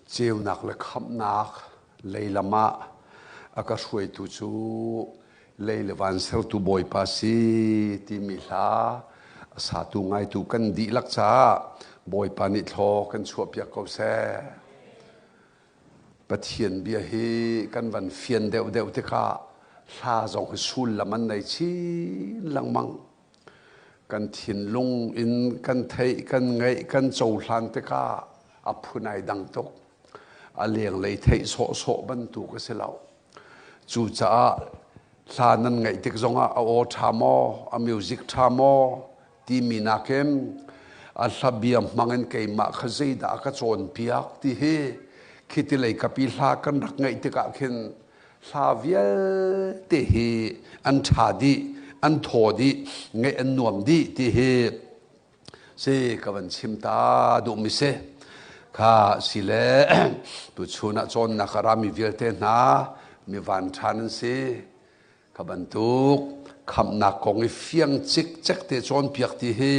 Ceunak le khamhnak lei lam ah a ka hruaitu cu lei le van sertu Bawipa si timi hla a satu ngaitu kan dihlak caah Bawipa nih thlaw kan chuahpiak ko seh. Pathian bia hi kan van fian deuhdeuh tikah hla zong hi sullam an nei chin lengmang. Kan thinlung in kan theih, kan ngaih, kan cohlan tikah a phun ai dang tuk. A lenglei theih sawhsawh bantuk a si lo. Cucaah hla nan ngaih tik zongah a aw ṭha maw, a music ṭha maw timi nakin a hla bia hmang in keimah kha zeidah a ka cawnpiak ti hi khiti lei kapi hla kan rak ngaih tikah khin Hla vialte hi an ṭha dih, an thaw dih, ngaih an nuam dih ti hi si ka van chim ta duhmi si. Kha si le tuchun ah cawnnak a rami vialte hna mi van ṭha nan si. Kha bantuk khamhnak kong i fiang cikcek te cawnpiak ti hi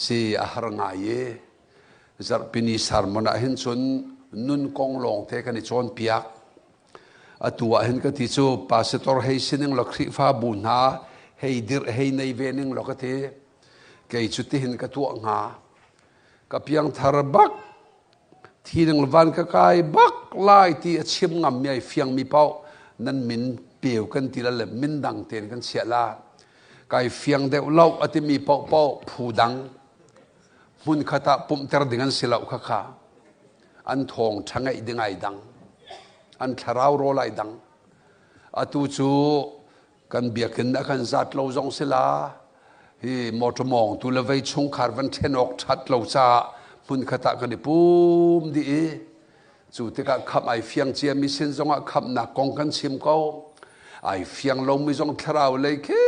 si a har ngai i zarhpini sermon ah hin cun nun kong lawng te kan i cawnpiak. Atu ah hin ka ti cu pastor hei sining law Khrihfabu hna hei dirh hei nei ve ning law ka ti. Kei cu tihin ka tuah hnga. Ka piangthar bak thi ning van ka kai bak lai ti a chim ngam mi ai fiang mi paoh nan min peu kan ti la le min dang tein kan chiah la. Kai fiang deuh lo a timi paoh paoh phu dang hmun khat ah pumhter ding an si lo kha kha. An thawng ṭha ngeih ding ai dang. An thlarau rawl ai dang. Atu cu kan biakinn a kan zat lo zong si la. Hi motor mawng tu le vei chungkhar van ṭhen awk ṭhat lo caah hmunkhat ah kan i pum dih i cu tikah khamh ai fiang ciami sin zongah khamhnak kong kan chim ko. Ai fiang lomi zong thlarau lei khi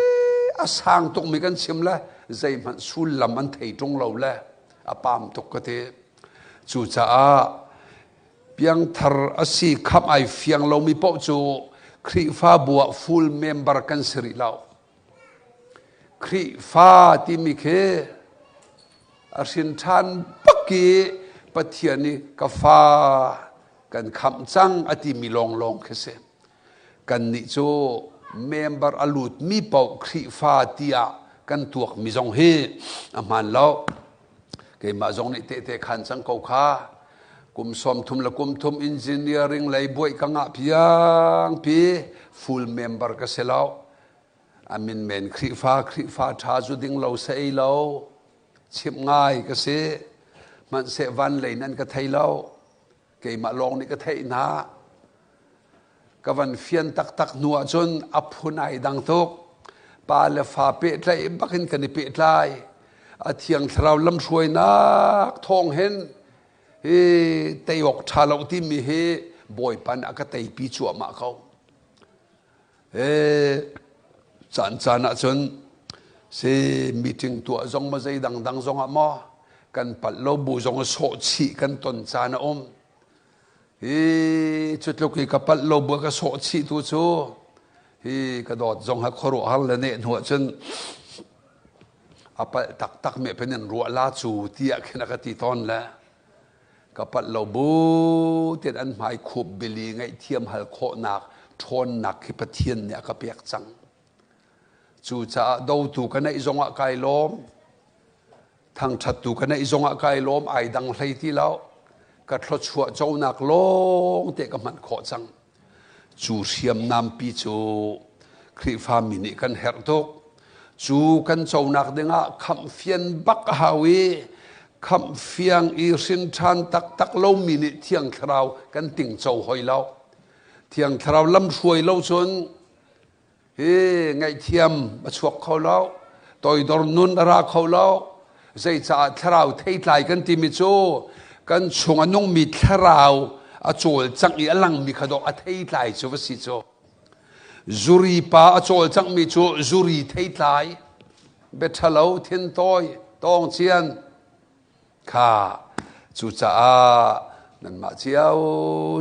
a sang tukmi kan chim le zeihmanh sullam an thei ṭung lo le a pam tuk ka ti. Cucaah piangthar a si khamh ai fiang lomi paoh cu Khrihfabu ah full member kan si rih lo. Khrihfa timi khi a hrin ṭhan bak i Pathian nih ka fa kan khamh cang a timi lawnglawng khi si. Kannih cu member a lutmi paoh Khrihfa tiah kan tuakmi zong hi a hmaan lo. Keimah zong nih tehte khan cang ko kha. Kum 30 le kum thum engineering lei buai ka ngah piangpi full member ka si lo. A min men Khrihfa Khrihfa ṭha zu ding lo sa ei lo. Chimh ngai ka si. Hmanhseh van lei nan ka thei lo. Keimah lawng nih ka theih hna. Ka van fian taktak hnu ahcun a phun ai dang tuk. Pa le fa pehtlaih bak in kan i pehtlai. A thiang thlarau lamhruainak thawng hin hi tei awk ṭha lo timi hi Bawipa nih a ka teipi cuahmah ko. Caan caan ahcun si meeting tuah zong maw zei dangdang zong ah maw kan palh lo bu zong ah sawh chih kan ton caan a um. Hi cu tluk i ka palh lo bu ka sawh chih tu cu hi ka dawt zong ha khuaruahhar le neh hnu ahcun a palh taktak me pen in ruah la cu tiah khin a ka ti tawn le Ka palh lo bu tian an hmai khup bili ngaihthiam hal khawhnak ṭhawnnak khi Pathian nih a ka pek cang. Cucaah dotu ka neih zongah kai lawm. Thangṭhattu ka neih zongah kai lawm ai dang hlei ti lo. Ka thluachuah conak lawng te ka hman khawh cang. Cu hriamnampi cu Khrihfami nih kan herh tuk. Cu kan conak dingah khamhfian bak a hau i khamhfiang i hrin ṭhan taktak lomi nih Thiang Thlarau kan tingco hoi lo. Thiang Thlarau lamhruai lo cun hi ngaihthiam a chuak kho lo toidor nun a ra kho lo zeicaah thlarau theitlai kan timi cu kan chung a nungmi thlarau a cawlcangh i a langmi kha dawh a theitlai cu va si cu zuri pa a cawlcanghmi cu zuri theitlai biaṭhalo thintawi tawngcian Kha cucaah nanmah cio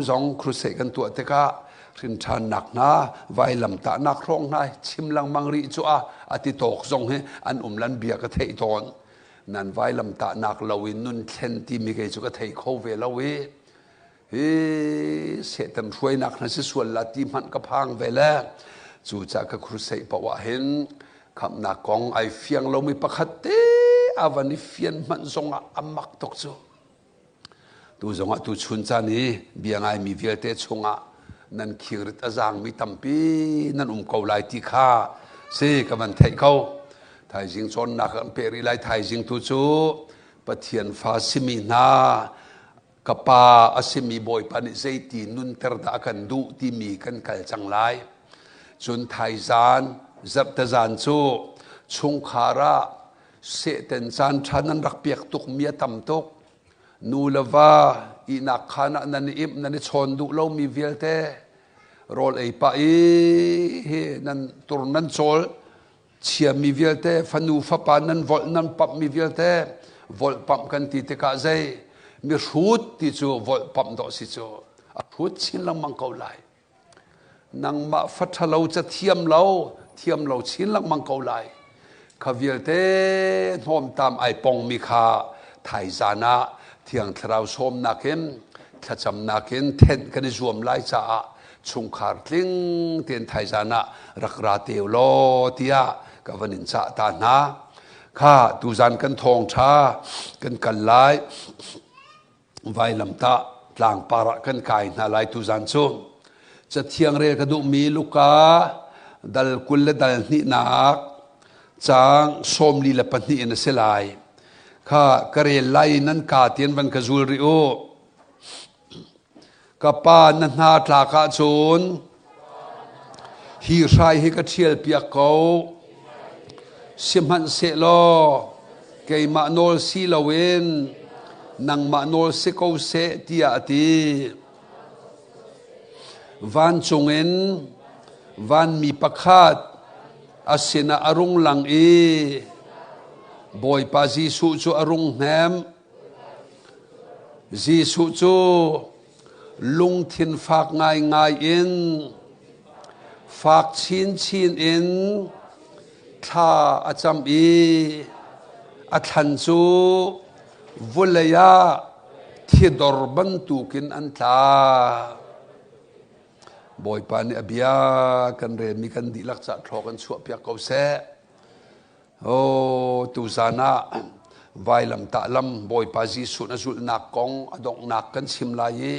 zong crusade kan tuah tikah hrinṭhannak hna vailamtahnak hrawng hna chim lengmang rih cu a a ti tawk zong hi an um lan bia ka theih tawn. Nan vailamtahnak lo in nun thlen timi kei cu ka thei kho ve lo i. Hi Satan hruainak hna si sual la ti hmanh ka phang ve le cucaah ka crusade paoh ah hin khamhnak kong ai fiang lomi pakhat te a van i fian hmanh zongah a mak tuk cu. Tu zongah tu chun caan i bia ngaimi vialte chungah nan khingrit a zaangmi tampi nan um ko lai ti kha si ka van theih ko. Thaizing cawnnak kan peh rih lai. Thaizing tu cu Pathian fa simi hna ka pa a simi Bawipa nih zeiti nunter dah a kan duh timi kan kal cang lai. Cun thaizan, zarhtezan cu chungkhar ah Satan caan ṭha nan rak piak tukmi a tam tuk. Nu le va ihnak khaan ah nan i imh, nan i chawn duh lomi vialte rawl ei pah i hi nan tur nan cawl chiami vialte fanu fapa nan volh nan pamhmi vialte volhpamh kan ti tikah zei mihrut ti cu volhpamh dawh si cu a hrut chin lengmang ko lai. Nangmah fa ṭhalo ca thiam lo, thiam lo chin lengmang ko lai. Kha vialte hnawmtam ai pongmi kha thaizan ah Thiang Thlarau sawmnak in thlacamnak in thenh kan i zuam lai caah chungkhar tling tein thaizan ah rak ra te u law tiah ka van in cah ta hna. Kha tuzan kan thawngṭha kan kal lai. Vailamtah tlangpar ah kan kai hna lai tuzan cu. Cathiang rel ka duhmi Luka dal 20 le dal hnihnak caang 42 in a si lai. Kha ka rel lai i nan ka tian van ka zul rih u. Ka pa na hna tlak ahcun hi hrai hi ka ṭhial piak ko. Sihmanhsehlaw keimah nawl si loin nangmah nawl si ko seh tiah a ti. Vancung in vanmi pakhat a sinah a rung lang i Bawipa Jesuh cu a rung hnemh. Jesuh cu lungthin fak ngaingai in fak chinchin in thla a cam i a thlan cu vawlei ah thidor bantukin an tla. Bawipa nih a bia kan relmi kan dihlak cah thlaw kan chuahpiak ko seh. Oh, tuzan ah vailamtah lam Bawipa Jesuh na zulhnak kong a donghnak kan chim lai i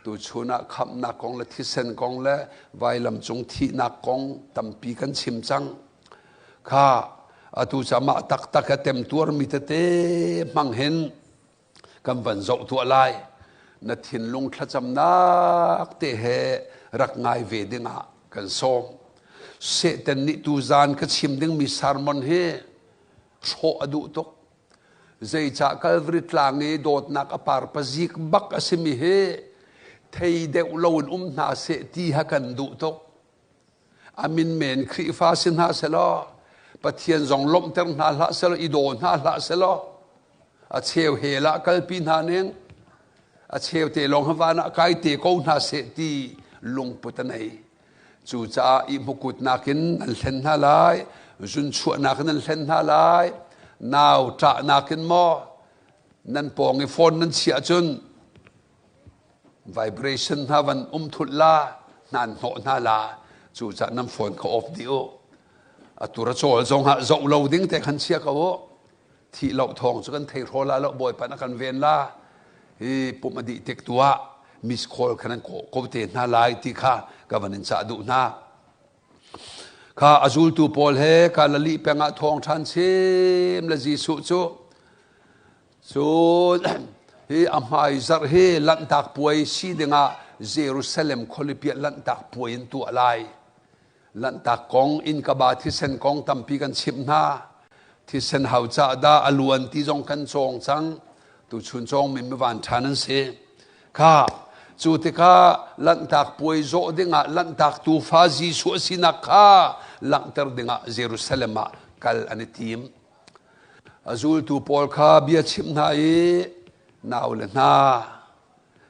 tuchun ah khamhnak kong le thisen kong le vailam cung thihnak kong tampi kan chim cang. Kha atu camah taktak a temtuarmi tete hmang hin kan van zoh tuah lai. Na thinlung thlacamnak te he rak ngai ve dingah kan sawm. Satan nih tuzan ka chim dingmi sermon hi hrawh a duh tuk. Zeicah Calvary tlang i dawtnak a par pazik bak a simi hi thei deuh loin um hna seh ti ha kan duh tuk. A min men Khrihfa si hna selaw Pathian zong lawmhter hna hlah selaw i daw hna hlah selaw a cheu hell ah kalpi hna ning a cheu te lawng van ah kai te ko hna seh ti lungput a nei. Cucaah ihmukutnak in an hlen hna lai, zunchuahnak in an hlen hna lai, nau ṭahnak in maw nan pawng i phone nan chiah cun vibration hna van um thulh la, hnan hnawh hna la, cucaah nan phone kha off dih u. A tur a cawl zong ah zoh lo ding te khan chia ko u. Thih lo thawng cu kan thei hraw la lo, Bawipa na kan ven la. Hi pumh a dih tik tu ah miss call khan an kawh ko te hna lai ti kha ka van in cah duh hna. Kha a zultu pawl he Galilee peng ah thawng ṭhan chim le Jesuh cu cun hi a hmai zarh hi Lanhtak puai si dingah Jerusalem khualipi ah Lanhtak puai in tuah lai. Lanhtak kong, innkaba thisen kong tampi kan chimh hna. Thisen hau cah dah a luan ti zong kan cawng cang. Tuchun cawng mi mivan ṭhan an si. Kha, cu tikah Lanhtak puai zawh dingah Lanhtak tuufa Jesuh a sinak kha langhter dingah Jerusalem ah kal an i tim. A zultu pawl kha bia chimh hna i naule hna,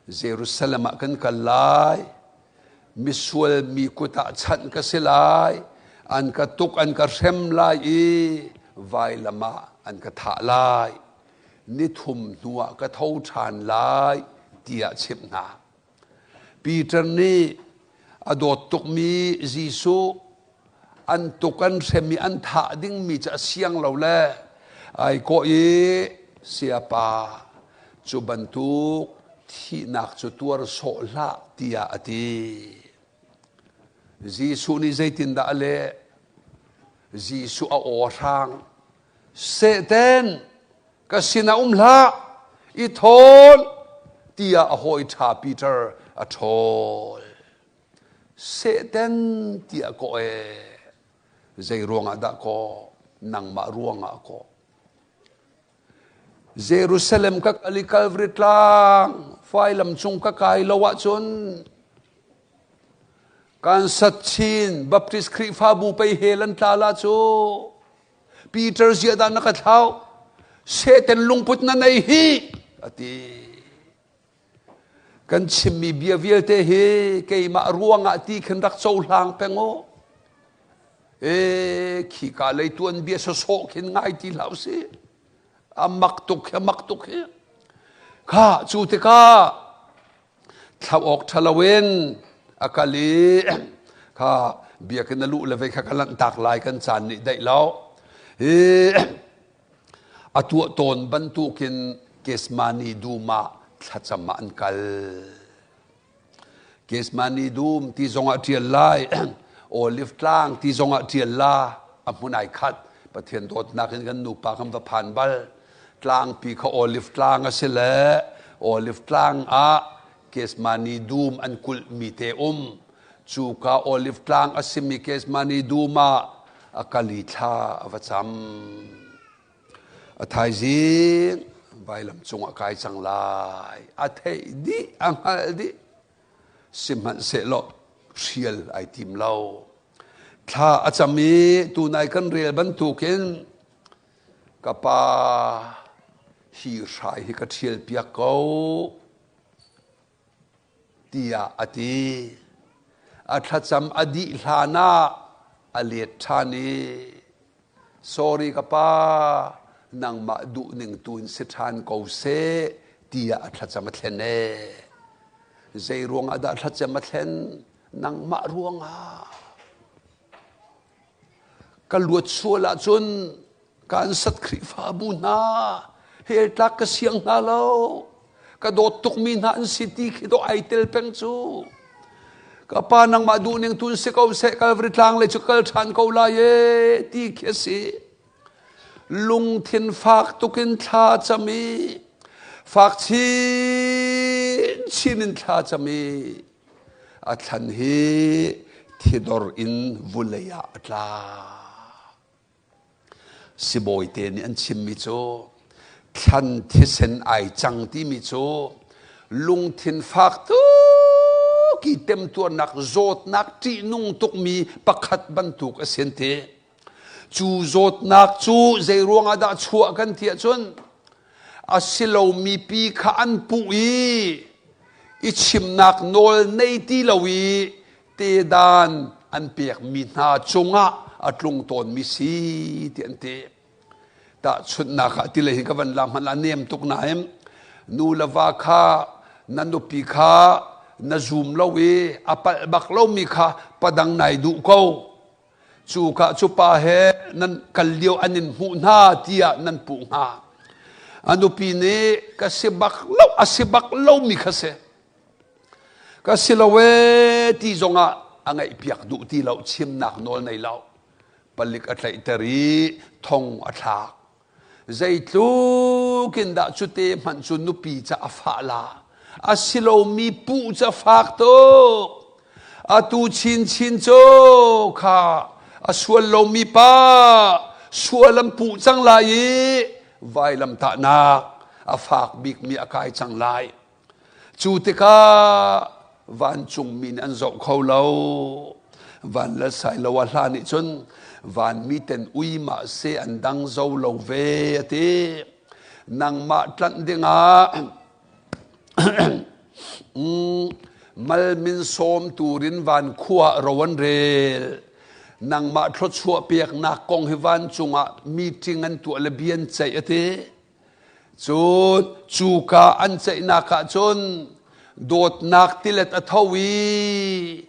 Jerusalem ah kan kal lai. Misual mi kut ah chanh ka si lai. An ka tuk, an ka hrem lai i vailam ah an ka thah lai. Nithum hnuah ka tho ṭhan lai tiah chimh hna. Peter nih a dawt tukmi Jesuh an tuk an hrem i an thah dingmi cu a siang lo le ai kawh i siapa cu bantuk thihnak cu tuar sawh hlah tiah a ti. Jesuh nih zeitindah a leh? Jesuh a aw hrang. Satan, ka sinah um hlah, i thawn tiah a hawi ṭha Peter a ṭhawl. Satan tiah kawh ee. Zei ruangah dah kawh? Nangmah ruangah kawh. Jerusalem ka kal i Calvary tlang failam cung ka kai lo ahcun Kansas Chin Baptist Khrihfabu pei hel an tla la cu. Peter ziah dah na ka thlauh? Satan lungput na nei hi a ti. Kan chimmi bia vialte hi keimah ruangah ti khin rak cohlang peng u. E khika lei tuan bia sawsawh khin ngai ti hlah usih. A mak tuk hi, a mak tuk hi. Kha cu tikah thlau awk ṭha loin a kal i kha biakinn a luh le vei kha ka lanhtak lai kan caan nih daih lo. Hi A tuah tawn bantukin Gethsemane dum ah thlacam ah an kal. Gethsemane dum ti zongah ṭial lai, Olive tlang ti zongah ṭial la, a hmun ai khat. Pathian dawtnak in kan nupa kan va phan bal. Tlangpi kha Olive tlang a si le Olive tlang ah Gethsemane dum an kulhmi te um. Cuka Olive tlang a simi Gethsemane dum ah a kal i thla a va cam. A thaizing vailam cungah kai cang lai. A theih dih, a hngalh dih. Sihmanhsehlaw hrial ai tim lo. Thla a cam i tunai kan rel bantukin ka pa hi hrai hi ka ṭhial piak ko. Tiah a ti. A thlacam a dih hlan ah a let ṭhan i, Sorry ka pa, nangmah duhning tu in si ṭhan ko seh, tiah a thlacam a thlen ee. Zei ruangah dah thlacam a thlen? Nangmah ruangah. Ka luat sual ahcun Kan sat Khrihfabu hna hell tlak ka siang hna lo. Ka dawt tukmi hna an si ti khi dawh ai tel peng cu. Ka pa nangmah duhning tun si ko seh Calvary tlang lei cu kal ṭhan ko lai e ti khi a si. Lungthin fak tukin thla cam i fak chin chin in thla cam i a thlan hi thidor in vulei ah a tla. Sibawite nih an chimmi cu thlan thisen ai cang timi cu lungthin fak tuk i temtuarnak zawtnak ṭihnung tukmi pakhat bantuk a si an ti. Cu zawtnak cu zei ruangah dah chuah kan ti ahcun a si lomi pi kha an puh i i chimnak nawl nei ti lo i tedan an pekmi hna cungah a tlung tawnmi si ti an ti. Tahchunhnak ah ti lei hin ka van la hmanh ah nem tuk nain nu le va kha na nupi kha na zum lo i a palh bak lomi kha padang nai duh ko. Cu ka cu pa he nan kal lio an in hmuh hna tiah nan puh hnga. A nupi nih ka si bak lo a si bak lomi kha si. Ka si lo ee ti zongah a ngaihpiak duh ti lo, chimnak nawl nei lo. Palik a tlaihter i thong a thlak. Zeitluk in dah cute hmanh cu nupi ca a fah la. A si lomi puh cu a fak tuk. Atu chinchin cu kha a sual lomi pa sual an puh cang lai i vailamtahnak a fak bikmi a kai cang lai. Cu tikah vancungmi nih an zoh kho lo. Van le sailo a hla nih cun vanmi ten ui mah se an dang zo lo ve a ti. Nangmah tlanh dingah malmin sawm turin van khua ro an rel. Nangmah thluachuah peknak kong hi vancung ah meeting an tuah le bia an ceih a ti. Cun cuka an ceihnak ah cun Dawtnak tilet a tho i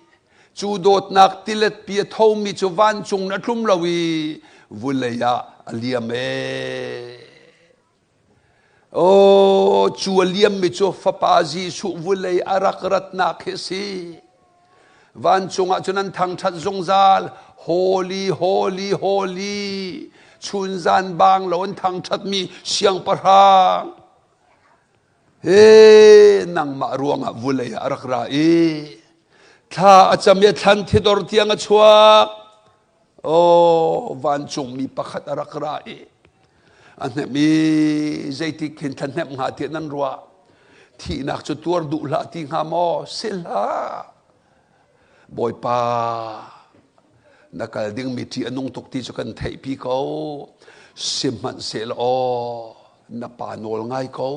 cu dawtnak tilet pi a thomi cu vancung na tlum lo i vulei ah a liam ee. Aw, cu a liammi cu Fapa Jesuh vulei a rak ratnak hi a si. Vancung ah cun an thangṭhat zungzal. Holy, holy, holy. Chunzan bang lo an thangṭhatmi siangpahrang. He nangmah ruangah vulei ah a rak ra i thla a cam i a thlan thidor tiang a chuak. Aw, vancungmi pakhat a rak ra i a hnemh i zeitik khin thahnem hnga tiah nan ruah. Thihnak cu tuar duh hlah ti hnga maw? Si hlah. Bawipa, na kal dingmi ṭih a nung tuk ti cu kan theihpi ko. Sihmanhsehlaw aw, na pa nawl ngai ko.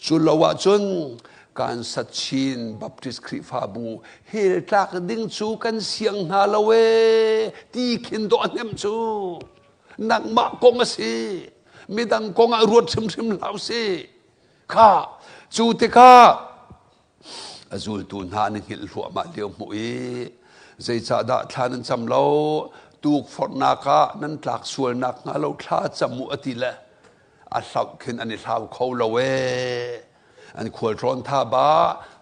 Cu lo ahcun Kansas Chin Baptist Khrihfabu hell tlak ding cu kan siang hna lo ee ti khin dawh a hnem cu. Nangmah kong a si. Midang kong ah ruat hrimhrim hlah usih. Kha cu tikah a zultu hna an i hngilh hluahmah lio hmuh i zeicahdah thla nan cam lo tukforhnak ah nan tlak sual nakhnga lo thla cam u a ti le a hlauh khin an i hlau kho lo ee an khualtlawn tha ba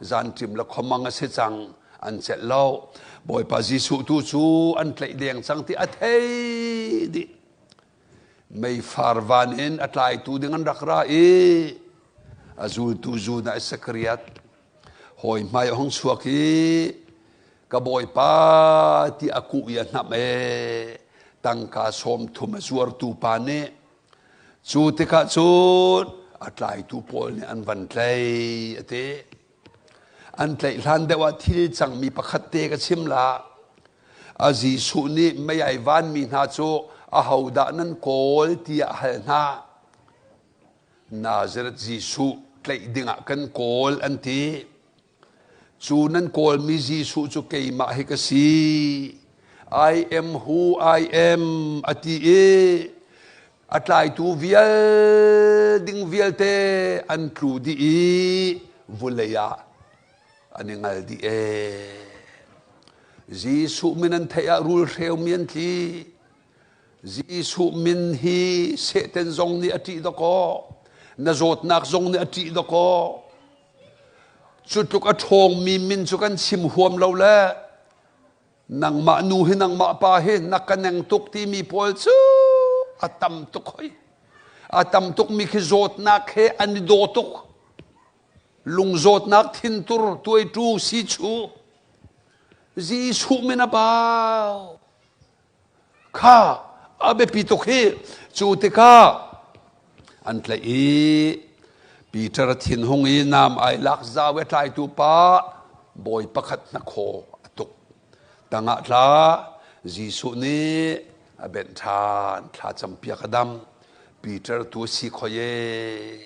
zanṭim le khuamang a si cang an celh lo Bawipa Jesuh tu cu an tlaih deng cang ti a thei dih meifar van in a tlaitu ding an rak ra i a zultu zun ah Isakariat hawi hmai a hung chuak i ka bawipa ti a kuh i a hnamh e tangka 30 a zuartu pa nih cu tikah cun a tlaitu pawl nih an van tlai a ti an tlaih hlan deuh ah thil cangmi pakhat te ka chim la A Jesuh nih mei ai vanmi hna cu ahodah nan kawl tiah a hal hna. Nazareth Jesuh tlaih dingah kan kawl an ti. Cu nan kawlmi Jesuh cu keimah hi ka si. I am who I am a ti i a tlaitu vial ding vialte an tlu dih i vulei ah an i ngal dih ee. Jesuh min an theih ah rulhreu mi an tli. Jesuh min hi Satan zong nih a ṭih dawkaw, na zawtnak zong nih a ṭih dawkaw. Cu tluk a ṭhawngmi min cu kan chim huam lo le nangmah nu hi nangmah pa hi na ka neng tuk timi pawl cu a tam tuk hoi. A tam tukmi khi zawtnak he an i daw tuk. Lungzawtnak thintur tuaitu sichu Jesuh min a bau. Kha a biapi tuk hi. Cu tikah an tlaih i Peter a thinhung i nam ai lak zau i a tlaitu pa bawi pakhat hnakhaw a tuk. Tangah tla Jesuh nih a benh ṭhan thla campiak a dam. Peter tu a si khoi ee.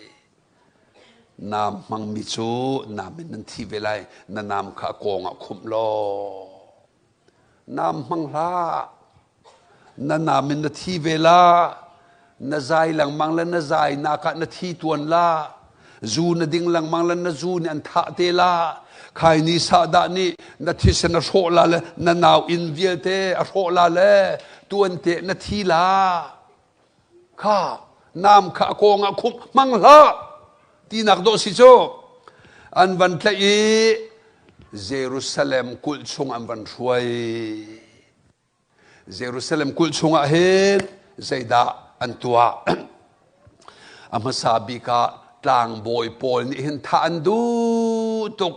Naam hmangmi cu naam in nan thi ve lai. Na naam kha a kawng ah khumh law naam hmang hlah. Na naam in na thi ve la. Na zai lengmang le na zainak ah na thi tuan la. Zu na ding lengmang le na zu nih an thah te la. Khaini sahdah nih na thisen a hrawh la le na nau inn vialte a hrawh la le tuan te na thi la. Kha naam kha a kawng ah khumh hmang hlah tinak dawh si cu an van tlaih i Jerusalem kulh chung an van hruai. Jerusalem kulh chungah hin zeidah an tuah? A hmasa bik ah tlangbawi pawl nih hin thah an duh tuk.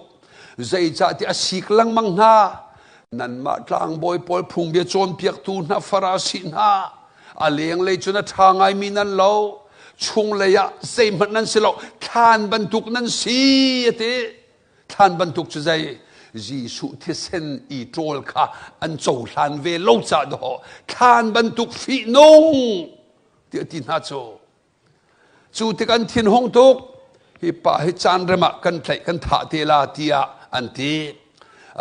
Zeicahtiah a sik lengmang hna. Nanmah tlangbawi pawl phungbia cawnpiaktu hna Farasi hna a lenglei cun a ṭha ngaimi nan lo chunglei ah zeihmanh nan si lo thlan bantuk nan si a ti thlan bantuk cu zei Jesuh thisen i ṭawl kha an cohlan ve lo cah dawh thlan bantuk fihnung tiah ti hna cu cu tik an thinhung tuk hi pa hi caan rem ah kan tlaih kan thah te la tiah an ti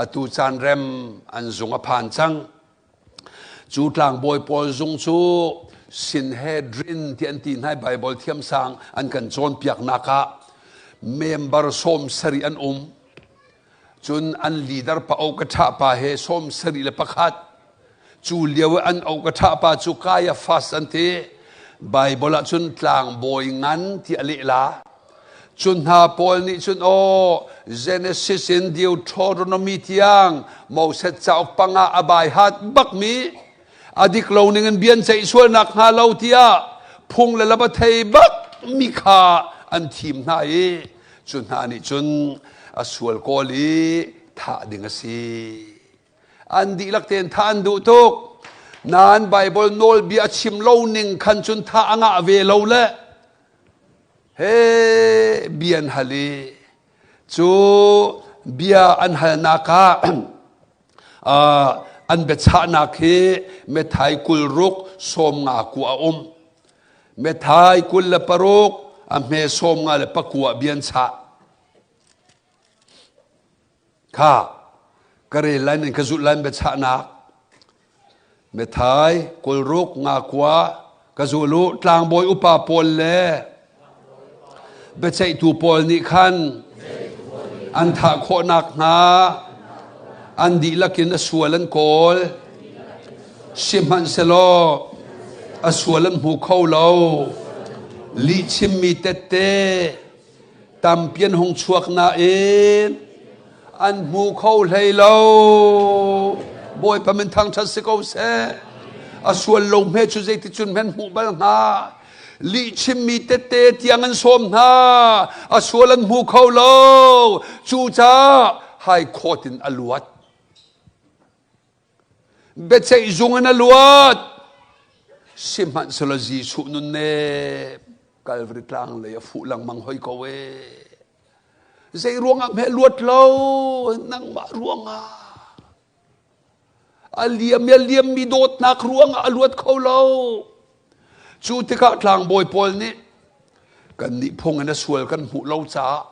atu caan rem an zung a phan cang Cu tlangbawi pawl zung cu Sinhedrin ti an ti hna i Baibal thiamsang an kan cawnpiaknak ah member 70 an um. Cun an leader pa o ka ṭha pa he 71. Cu lio i an o ka ṭha pa cu Kaiaphas an ti. Bible ah cun tlangbawi ngan ti a leh la. Cu hna pawl nih cun aw Genesis in Deuteronomy tiang Moses cauk panga a bai hat bakmi a dik lo ning in bian ceih sualnak hnga lo tiah phung le lam a thei bak mi kha an thim hna i cu hna nih cun a sual kawl i thah ding a si. An dihlak tein thah an duh tuk. Nain Baibal nawlbia a chim lo ning khan cun thah a ngah ve lo le he bia an hal i cu bia an halnak ah an biachahnak hi methai 26 50 kua a um. Methai 26 a hme 59 bia an chah. Kha ka rel lai nan ka zulh lai biachahnak Methai 26 ngakua ka zul u tlangbawi upa pawl le biaceihtu pawl nih khan an thah khawh nakhnga an dihlak in a sual an kawl sihmanhsehlaw a sual an hmu kho lo lihchimmi tette Tampi an hung chuak nain an hmu kho hlei lo. Bawipa min thangṭhat si ko seh. A sual lo hme cu zeiticun men hmuh bal hnga. Lihchimmi tette tiang an sawm hna. A sual an hmu kho lo. Cucaah high court in a luat. Biaceih zung in a luat. Sihmanhsehlaw Jesuh nunnem Calvary tlang lei a fuh lengmang hoi ko ee. Zei ruangah hme luat lo nangmah ruangah. A liam a liammi dawtnak ruangah a luat kho lo. Cu tikah tlangbawi pawl nih kannih phung in a sual kan hmuh lo caah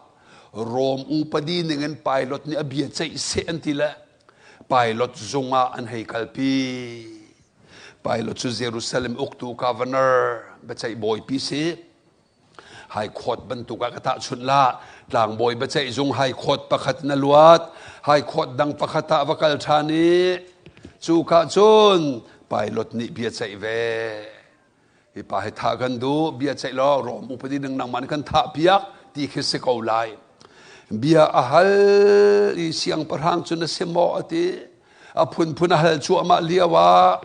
Rom upadi ning in Pilate nih a bia ceih seh an ti le Pilot zung ah an hei kalpi. Pilot cu Jerusalem uktu governor biaceih bawipi si. High Court bantuk ah ka tahchunh la. Tlangbawi biaceih zung High Court pakhat na luat. High Court dang pakhat ah va kal ṭhan i cu ka cun Pilot nih bia ceih ve. Hi pa hi thah kan duh, bia ceih law Rom upadi ning nangmah nih kan thah piak ti khi si ko lai. Bia a hal i siangpahrang cu na si maw a ti. A phunphun a hal cuahmah lio ah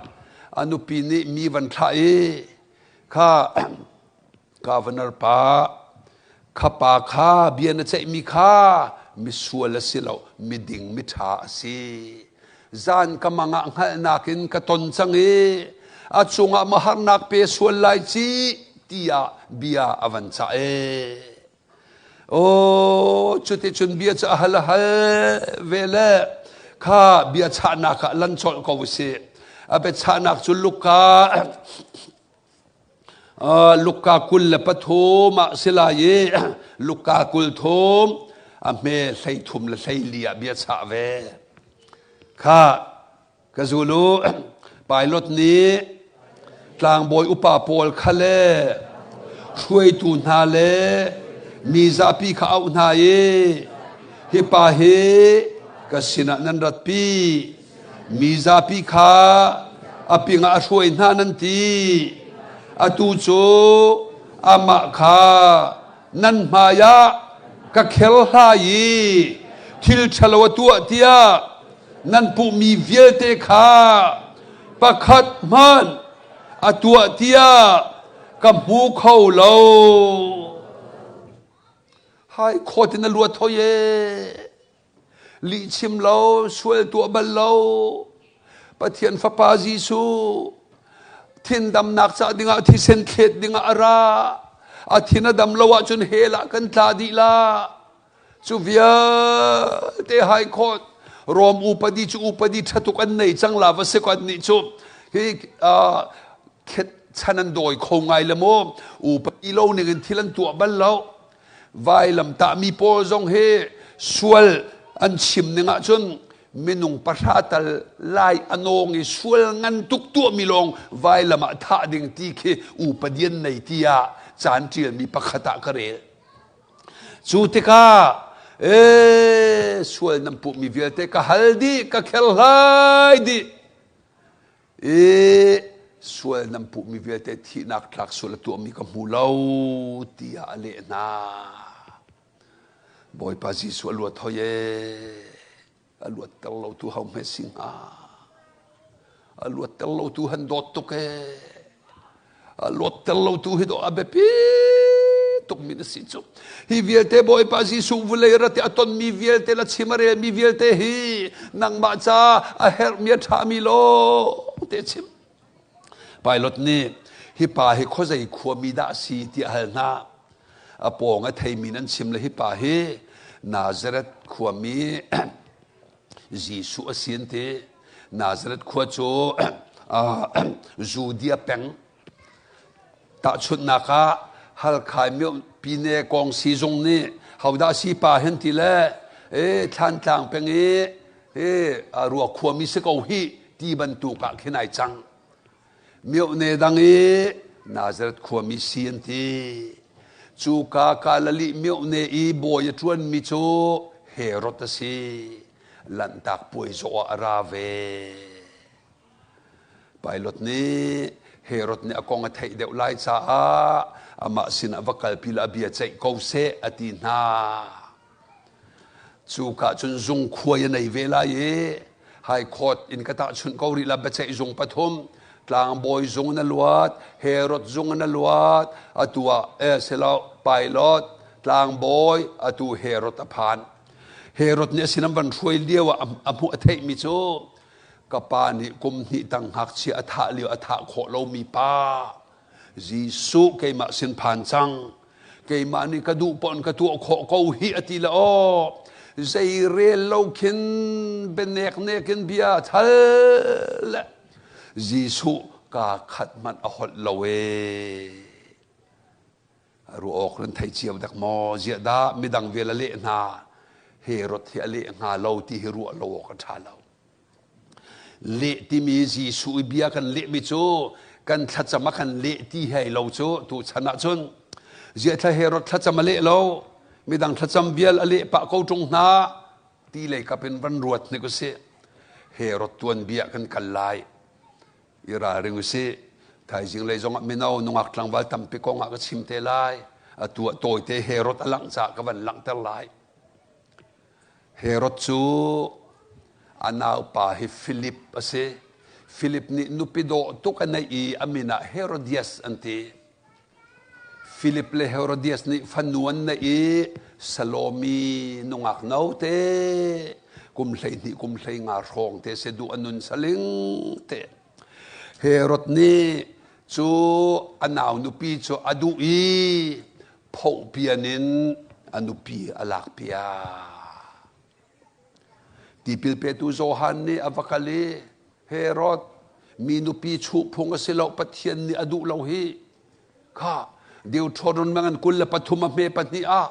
a nupi nih mi van thlah i kha governor pa kha pa kha bia na ceihmi kha misual a si lo miding miṭha a si zan ka mang ah hngalhnak in ka ton cang i a cungah ma harnak pe sual lai ci tiah bia a van cah e Oh, cuticun bia cu a hal a hal ve le kha bia chahnak ah lan colh ko si. A biachahnak cu Luka Luka 23 ah si lai i Luka 30 a hme 33 le 14 ah bia chah ve. Kha ka zul u pilot nih tlangbawi upa pawl kha le hruaitu hna le mi zapi kha auh hna i hi pa hi ka sinah nan ratpi Mi zapi kha a pingah a hruai hna nan ti. Atu cu amah kha nan hmaiah ka khel hlai i thil ṭhalo a tuah tiah nan puhmi vialte kha pakhat hmanh a tuah tiah ka hmu kho lo. Hai khawt in a luat hoi ee. Lihchim lo, sual tuah bal lo, Pathian Fapa Jesuh thindamnak ca dingah thisen thlet dingah a ra. A thin a dam lo ahcun hell ah kan tla dih la. Cu vialte high court Rom upadi cu upadi ṭhatuk an nei cang la va si ko an nih cu hi chan an dawi kho ngai le maw upadi lo ning in thil an tuah bal lo Vailamtahmi pawl zong hi sual an chim ning ahcun minung pahra tal lai a nawng i sual ngan tuk tuahmi lawng vailam ah thah ding ti khi upadi an nei tiah caan ṭialmi pakhat ah ka rel. Cu tikah E sual nan puhmi vialte ka hal dih, ka kherhlai dih. I sual nan puhmi vialte thihnak tlak sual a tuahmi ka hmu lo tiah a leh hna. Bawipa Jesuh a luat hoi ee. A luatter lo tu ho hme si hnga. A luatter lo tu han dawt tuk ee. A luatter lo tu hi dawh a biapi tukmi na si cu. Hi vialte Bawipa Jesuh vulei rat i a tonmi vialte la chim a relmi vialte hi nangmah ca a herhmi a ṭhami lawng te chim. Pilot nih hi pa hi khuazei khuami dah a si tiah a hal hna. A pawng a theimi nan chim le hi pa hi Nazareth khuami Jesuh a si an ti. Nazareth khua cu Judea peng tahchunhnak ah Halkha Pyine Kong Sizung nih hodah si pa hen ti le e Thlantlang peng i e rua khuami si ko hi ti bantuk ah khin ai cang. Myohne dang i Nazareth khuami si an ti. Cuka Galilee myohne i bawi a ṭuanmi cu Herod a si. Lanhtak puai zawh ah a ra ve. Pilot nih Herod nih a kong a theih deuh lai caah amah sinah va kalpi la a bia ceih ko seh a ti hna. Cuka cun zung khuai a nei ve lai i High Court in ka tahchunh ko rih la biaceih zung pathum tlangbawi zung in a luat Herod zung in a luat atu ah eh silo Pilot tlangbawi atu Herod a phan Herod nih a sin an van hruai lio ah a hmuh a theihmi cu ka pa nih kum hnih tang ngakchia a thah lio a thah khawh lomi pa Jesuh keimah sin phan cang keimah nih ka duh pon ka tuah khawh ko hi a ti le aw zei rel lo khin bianek nek in bia thal le Jesuh ka khat hmanh a holh lo ee Ruah awk nan thei cio dek maw? Ziah dah midang vial a leh hna? Herod hi a leh hnga lo ti hi ruah lo awk a ṭha lo. Leh timi Jesuh i bia kan lehmi cu kan thlacam a kan leh ti hei lo cu tu chan ah cun ziah thla Herod thlacam a leh lo midang thlacam vial a leh pah ko ṭung hna ti lei kap in van ruat hnik usih. Herod tuanbia kan kal lai. I ralring usih. Thaizing lei zongah mino nungak tlangval tampi kong ah ka chim te lai. Atu ah tawite Herod a langh caah ka van langhter lai. Herod cu a naupa hi Philip a si. Philip nih nupi dawh tuk a neih i a min ah Herodias an ti. Philip le Herodias nih fanu an neih i Salomi nungak note kum 12 kum 15 hrawng te se duh a nun saling te. Herod nih cu a nau nupi cu a duh i phohpian in a nupi a lakpiak. Tipil petu Johan nih a va kal i Herod mi nupi chuh phung a si lo Pathian nih a duh lo hi kha Deuteronomy mangan 23 a hme pahnih ah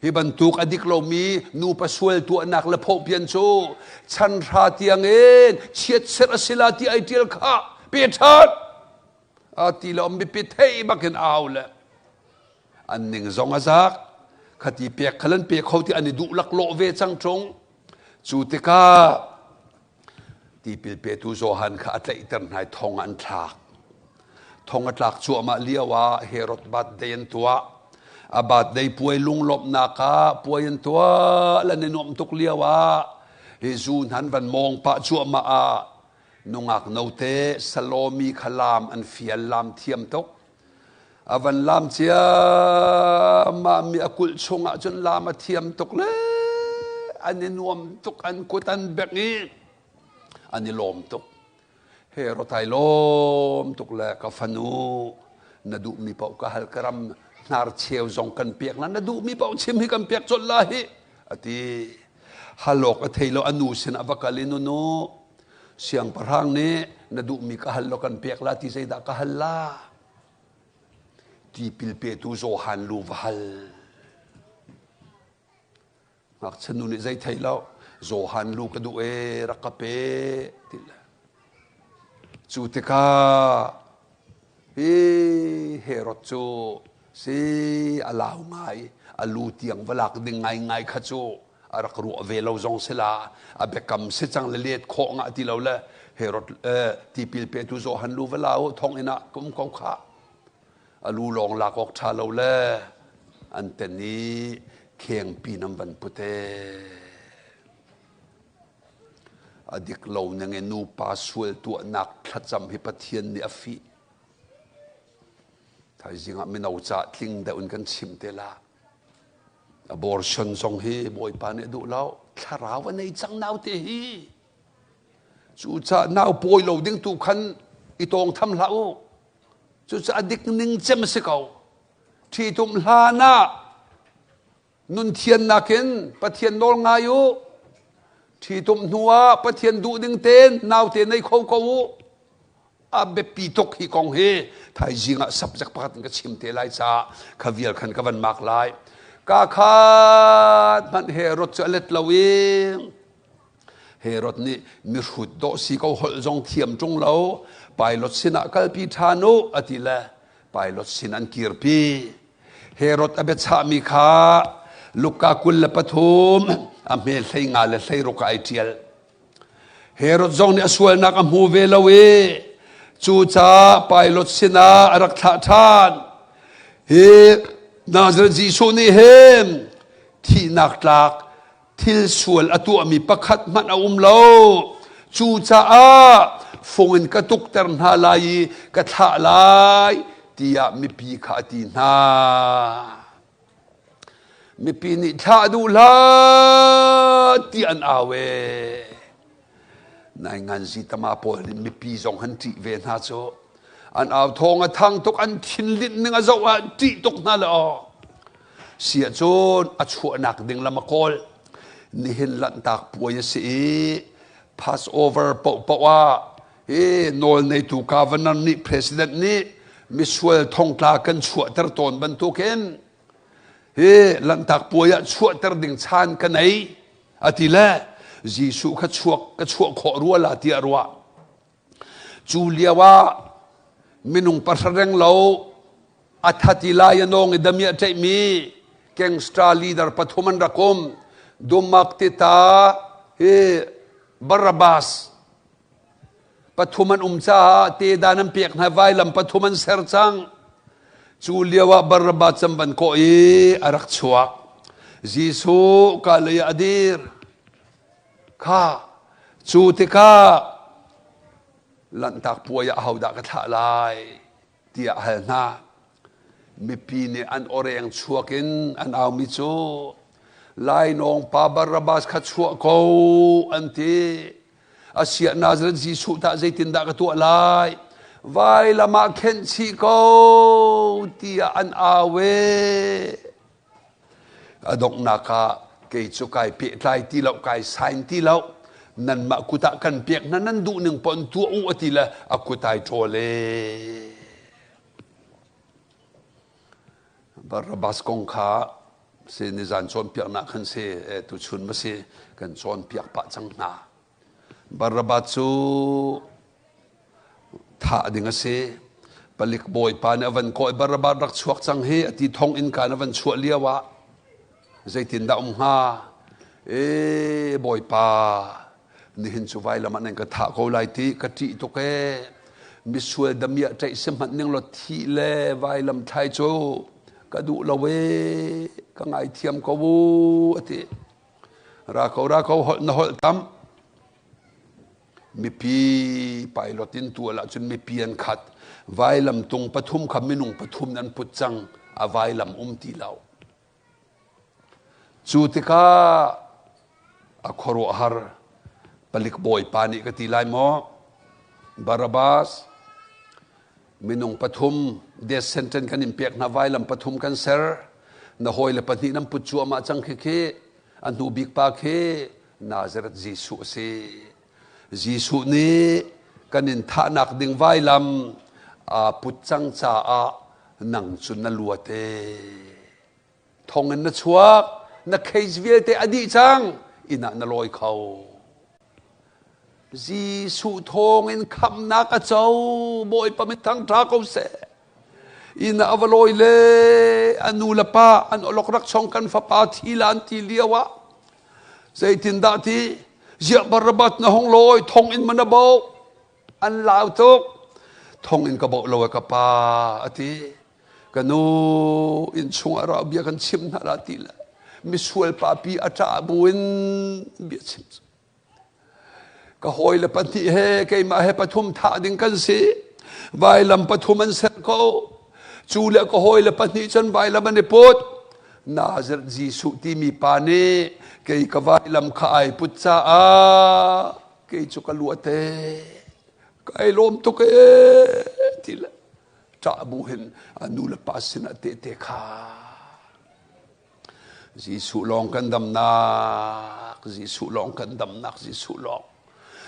hi bantuk a dik lomi nupa sual tuahnak le phawhpian cu chan hra tiangin chiatserh a si la ti ai ṭial kha pe ṭhan a ti lo mipi thei bakin au le an ning zong a zak khati pek khal an pe kho ti an i duh laklawh ve cang ṭung cu tikah Tipil petu Johan kha a tlaihter hna i thong an thlak. Thong a tlak cuahmah lio ah Herod birthday an tuah. A birthday puai lunglawmhnak ah puai an tuah lan i nuamh tuk lio ah hi zu hna an van mawng pah cuahmah ah nungak note Salomi kha laam an fial laam thiam tuk. A van laam ciammam mi a kulh chungah cun laam a thiam tuk le an i nuam tuk an kut an bengh i an i lawm tuk. Herod ai lawm tuk le ka fanu na duhmi paoh ka hal ka ram hnarcheu zong kan pek la na duhmi paoh chim hi kan pek colh la hi a ti. Halawk a thei lo a nu sin ah va kal i nunu siangpahrang nih na duhmi ka hal law kan pek la ti zeidah ka hal la tipil petu Johan lu va hal ngakchia nu nih zei thei lo Johan lu ka duh e rak ka pe ti le cu tikah hi Herod cu Si a lau ngai, a lu tiang va lak ding ngaingai kha cu a rak ruah ve lo zong si la, a biakam si cang le let khawh ngah ti lo le Herod tipil petu Johan lu va la u thonginn ah kum ko kha. A lu lawng lak awk ṭha lo le an ten i khengpi nan van put ee. A dik lo ning in nupa sual tuahnak thlacam hi Pathian nih a fih. Thaizing ah mino ca tling deuh in kan chim te la. Abortion zong hi Bawipa nih a duh lo. Thlarau a nei cang naute hi. Cucaah nau pawi lo ding tu khan i tawng tham hlah u. Cucaah dik ning cem a si ko. Ṭhitum hlan ah nun thiannak in Pathian nawl ngai u. Ṭhitum hnu ah Pathian duh ding tein naute nei kho ko u. A biapi tuk hi kong hi thaizing ah subject pakhat in ka chim te lai caah kha vial khan ka van mak lai. Ka khat hmanh Herod cu a let lo i Herod nih mihrut dawh si ko holh zong thiam ṭung lo Pilot sinah kalpi ṭhan u a ti le Pilot sin an kirpi. Herod a biachahmi kha Luka 23 a hme 15 le 16 ah ai ṭial. Herod zong nih a sualnak a hmu ve lo i cucaah Pilot sinah a rak thlah ṭhan. Hi Nazareth Jesuh nih hin thihnak tlak thil sual a tuahmi pakhat hmanh a um lo. Cucaah fung in ka tukter hna lai i ka thlah lai tiah mipi kha a ti hna. Mipi nih thlah duh hlah ti an au ee. Nainganzi tama pawl nih mipi zong han ṭih ve hna cu. An au thawng a thang tuk, an thinlinh ning a zoh ah ṭih tuk hna le aw. Sia cun a chuahnak ding lam a kawl. Nihin Lanhtak puai a si i Passover paohpaoh ah hi nawl neitu governor nih president nih misual thongtla kan chuahter tawn bantukin hi Lanhtak puai ah chuahter ding chan ka nei a ti le Jesuh kha chuak ka chuah khawh rua la tiah ruah. Cu lio ah minung pahra reng lo a thati lai a nawng i damiah ṭaihmi gangster leader pathum an rak um. Dumak Tita hi Barabbas pathum an um caah tedan an pek hna vailam pathum an ser cang. Cu lio ah Barabbas an van kawh i a rak chuak. Jesuh ka lei ah a dir. Kha cu tikah Lanhtak puai ah ahodah ka thlah lai tiah a hal hna. Mipi nih an awreng chuak in an aumi cu lainawng pa Barabbas kha chuah ko an ti. Asiah Nazareth Jesuh tah zeitindah ka tuah lai? Vailam ah khenh chih ko tiah an au e. A donghnak ah kei cu kai pehtlai ti lo, kai sign ti lo. Nanmah kut ah kan pek hna, nan duh ning paoh in tuah u a ti le a kut ai ṭawl e. Barabbas kong kha si nizan cawnpiaknak khan si tuchun ma si kan cawnpiak pah cang hna. Barabbas cu thah ding a si. Palik bawipa nih a van kawi Barabbas rak chuak cang hi a ti thong inn kaan a van chuah lio ah zeitindah um hnga? Ee bawipa nihin cu vailam ah nan ka thah ko lai ti ka ṭih tuk ee. Misual damiah ṭaih si hmanh ning law thih le vailam thlai cu ka duh lo ee ka ngaithiam ko u a ti. Ra ko ra ko holh na holh tam. Mipi pilot in tual ahcun mipi an khat. Vailam tung pathum kha minung pathum nan put cang. A vailam um ti lo. Cu tikah a khuaruahhar palik bawipa nih ka ti lai maw? Barabbas minung pathum death sentence kan in pek hna vailam pathum kan ser na hawile pahnih nan put cuahmah cang khi khi a hnu bik pa khi Nazareth Jesuh a si. Jesuh nih kan in thahnak ding vailam aa put cang caah nang cu na luat ee. Thong in na chuak, na case vialte a dih cang, inn ah na lawi kho. Jesuh thawng in khamhnak a co, Bawipa mit thang ṭha ko seh. Inn ah a va lawi le. A nu le pa an olok rak chong kan fapa thi la an ti lio ah zeitindah ti ziah Barabbas na hong lawi thong in mana bo an lau tuk thong in ka bo lo ka pa a ti ka nu inn chung ah bia kan chim hna la ti le misual pa pi a ṭah buin bia chim Ka hawile pahnih he keimah he pathum thah ding kan si. Vailam pathum an ser ko. Cu le ka hawile pahnih cun vailam an i put. Nazareth Jesuh timi pa nih kei ka vailam kha ai put caah kei cu ka luat ee. Kai lawm tuk ee ti le ṭah bu hin a nu le pa sinah tehte kha. Jesuh lawng kan damnak, Jesuh lawng kan damnak, Jesuh lawng.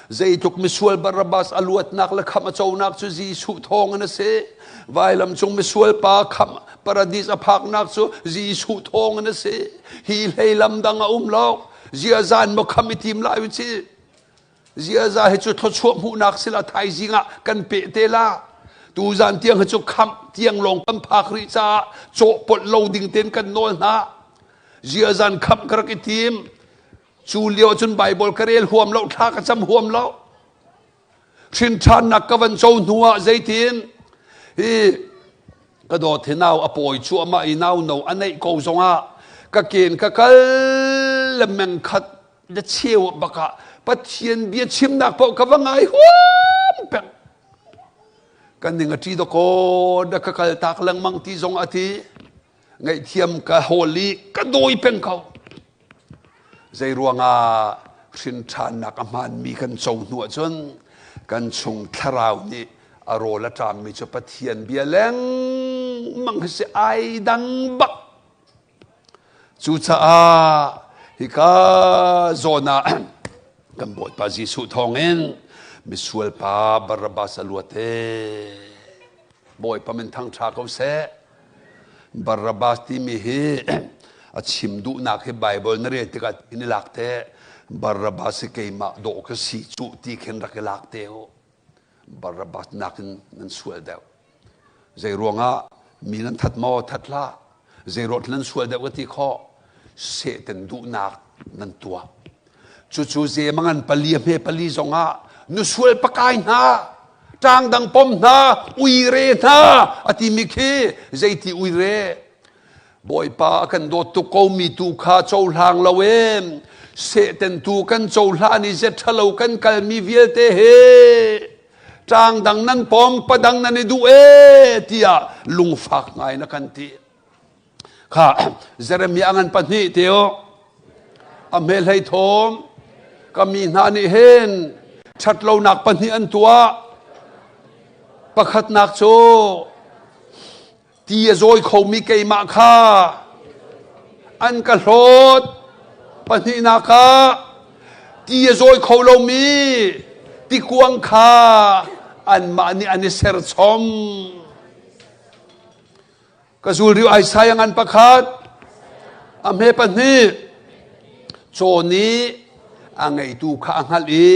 Zeitluk misual Barabbas a luatnak le khamh a conak cu Jesuh thawng in a si. Vailam cung misual pa khamh paradis a phaknak cu Jesuh thawng in a si. Hi hlei lam dang a um lo. Ziazan maw khamh i tim lai u ci. Ziaza hi cu thluachuah hmuhnak sila thaizing ah kan peh te la. Tuzan tiang hi cu khamh tiang lawng kan phak rih caah cawhpolh lo ding tein kan nawl hna. Ziazan khamh ka rak i tim. Cu lio cun Bible ka rel huam lo, thla ka cam huam lo. Hrinṭhannak ka van co hnu ah zeitin hi ka dawt hi nau a pawi cuahmah i nau no a neih ko zongah ka ken ka kal le meng khat na cheu bak ah Pathian bia chimnak paoh ka va ngai huam peng kan ning a ṭi dakaw na ka kal tak lengmang ti zong a ti ngaihthiam ka hawl i ka dawi peng ko zei ruangah hrin ṭhannak a hmaanmi kan co hnu ahcun kan chung thlarau nih a rawl a ṭammi cu Pathian bia lengmang hi si ai dang bak Cucaah hika zawn ah kan Bawipa Jesuh thawngin misual pa Barabbas a luat ee. Bawipa min thangṭha ko seh. Barabbas timi hi a chim duhnak hi Bible na rel tikah in i lak te. Barabbas hi keimah dawh ka si cuh ti khin rak i lak te u. Barabbas nakin nan sual deuh. Zei ruangah mi nan that maw? That hlah. Zei ruang nan sual deuh ka ti khawh? Satan duhnak nan tuah. Cucu zemangan pali a hme pali zongah nusual pakai hna, ṭangdang pom hna, uire hna a timi khi zeiti uire? Bawipa a kan dawt tuk ko mi tu kha cohlang lo em. Satan tu kan cohlan i zet ṭhalo kan kalmi vialte he ṭang dang nan pom padang nan i duh e tiah lungfak ngai na kan ti. Kha Jeremiah ngan pahnih teo a hme hlei thawm ka mi hna nih hin ṭhatlonak pahnih an tuah. Pakhatnak cu Ti a zawi khomi keimah kha an ka hlawt. Pahnihnak ah ti a zawi kho lomi tikuang kha anmah nih an i serchom. Ka zul riu Isaiah ngan pakhat a hme pahnih caw nih a ngeitu kha a hngalh i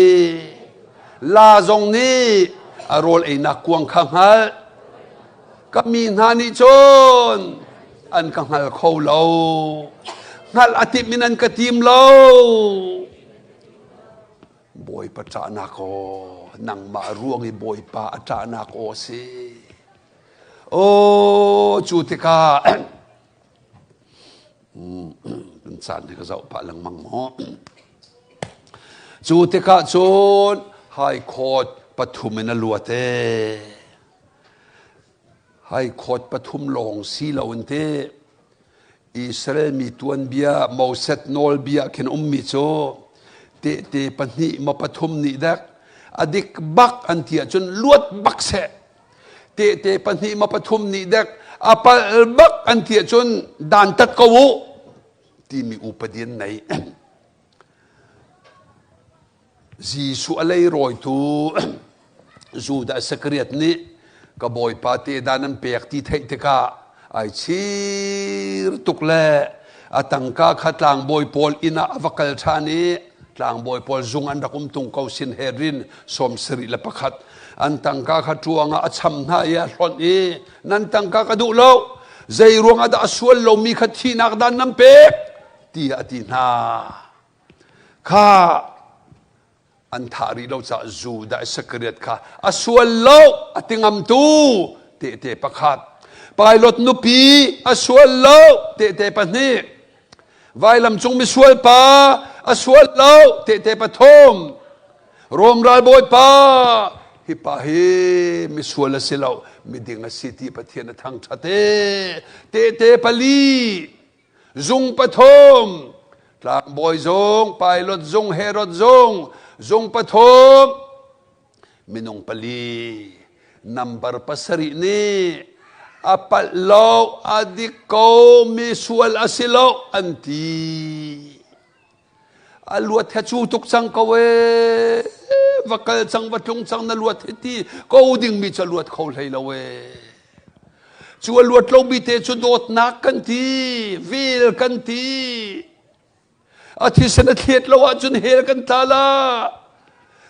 la zong nih a rawl einak kuang kha hngalh. Ka mi hna nih cun an ka hngal kho lo. Hngalh a timh in an ka tim lo. Bawipa ṭahnak aw, nangmah ruang i Bawipa a ṭahnak aw a si. Aw, cu tikah kan caan hi ka zoh pah lengmang maw. Cu tikah cun High Court pathum in a luat ee. High Court pathum lawng si loin teh Israel mi tuanbia Moses nawlbia khin ummi cu tehte pahnih maw pathum nih dek a dik bak an ti ahcun luat bak seh tehte pahnih maw pathum nih dek a palh bak an ti ahcun dantat ko u timi upadi an nei Jesuh a leirawitu Judah Isakariot nih ka bawipa te dan an pek ti theih tikah ai chir tuk le a tangka kha tlangbawi pawl inn ah a va kal ṭhan i tlangbawi pawl zung an rak um tung ko Sinhedrin 71 an tangka kha ṭuang ah a cham hna i a hlonh i nan tangka ka duh lo. Zei ruangah dah a sual lomi kha thihnak dan nan pek? tiah a ti hna. Kha an thah rih lo caah Judah Iskariot kha a sual lo a ti ngamtu tehte pakhat. Pilot nupi a sual lo tehte pahnih. Vailam cung misual pa a sual lo tehte pathum. Rom ralbawi pa hi pa hi misual a si lo miding a si ti Pathian a thangṭhat e. Tehte pali zung pathum tlangbawi zung pilot zung Herod zung zung pathum minung pali nambar pasarih nih a palh lo a dik ko mi sual a si lo an ti a luat he cu tuk cang ko e va kal cang va tlung cang na luat he ti ko ding mi cu luat kho hlei lo e cu a luat lo mi te cu dawtnak kan ti vel kan ti A thisen a thlet lo ahcun hell kan tla la.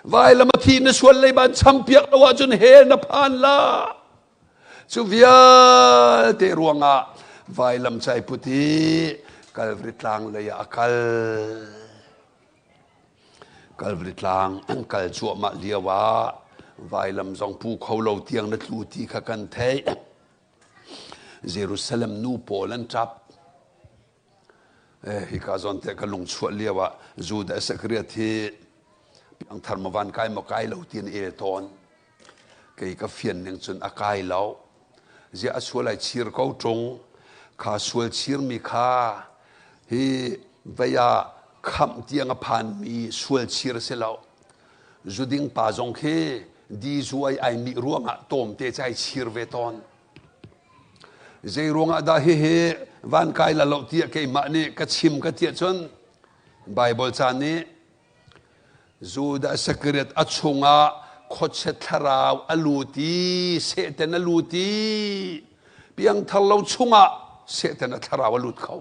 Vailam a thi na sual lei ban champiak lo ahcun hell na phan la. Cu vialte ruangah vailam chai put i Calvary tlang lei ah a kal. Calvary tlang an kal cuahmah lio ah vailam zong pu kho lo tiang na tlu ti kha kan theih. Jerusalem nu pawl an ṭap. Hika zawn te ka lung chuah lio ah Judah Isakariot hi piangthar maw van kai maw kai lo ti an el tawn. Kei ka fian ning cun a kai lo. Ziah a sual ai chir ko ṭung. Kha sual chirmi kha hi vei ah khamh tiang a phanmi sual chir a si lo. Zuding pa zong khi di zuai ai mih ruangah tawmte cu ai chir ve tawn. Zei ruangah dah hihi van kai la lo tiah keimah nih ka chim ka tiah cun Baibal ca nih Judah Isakariot a chungah khuachia thlarau a lut i Satan a lut i piangthar lo chungah Satan a thlarau a lut kho.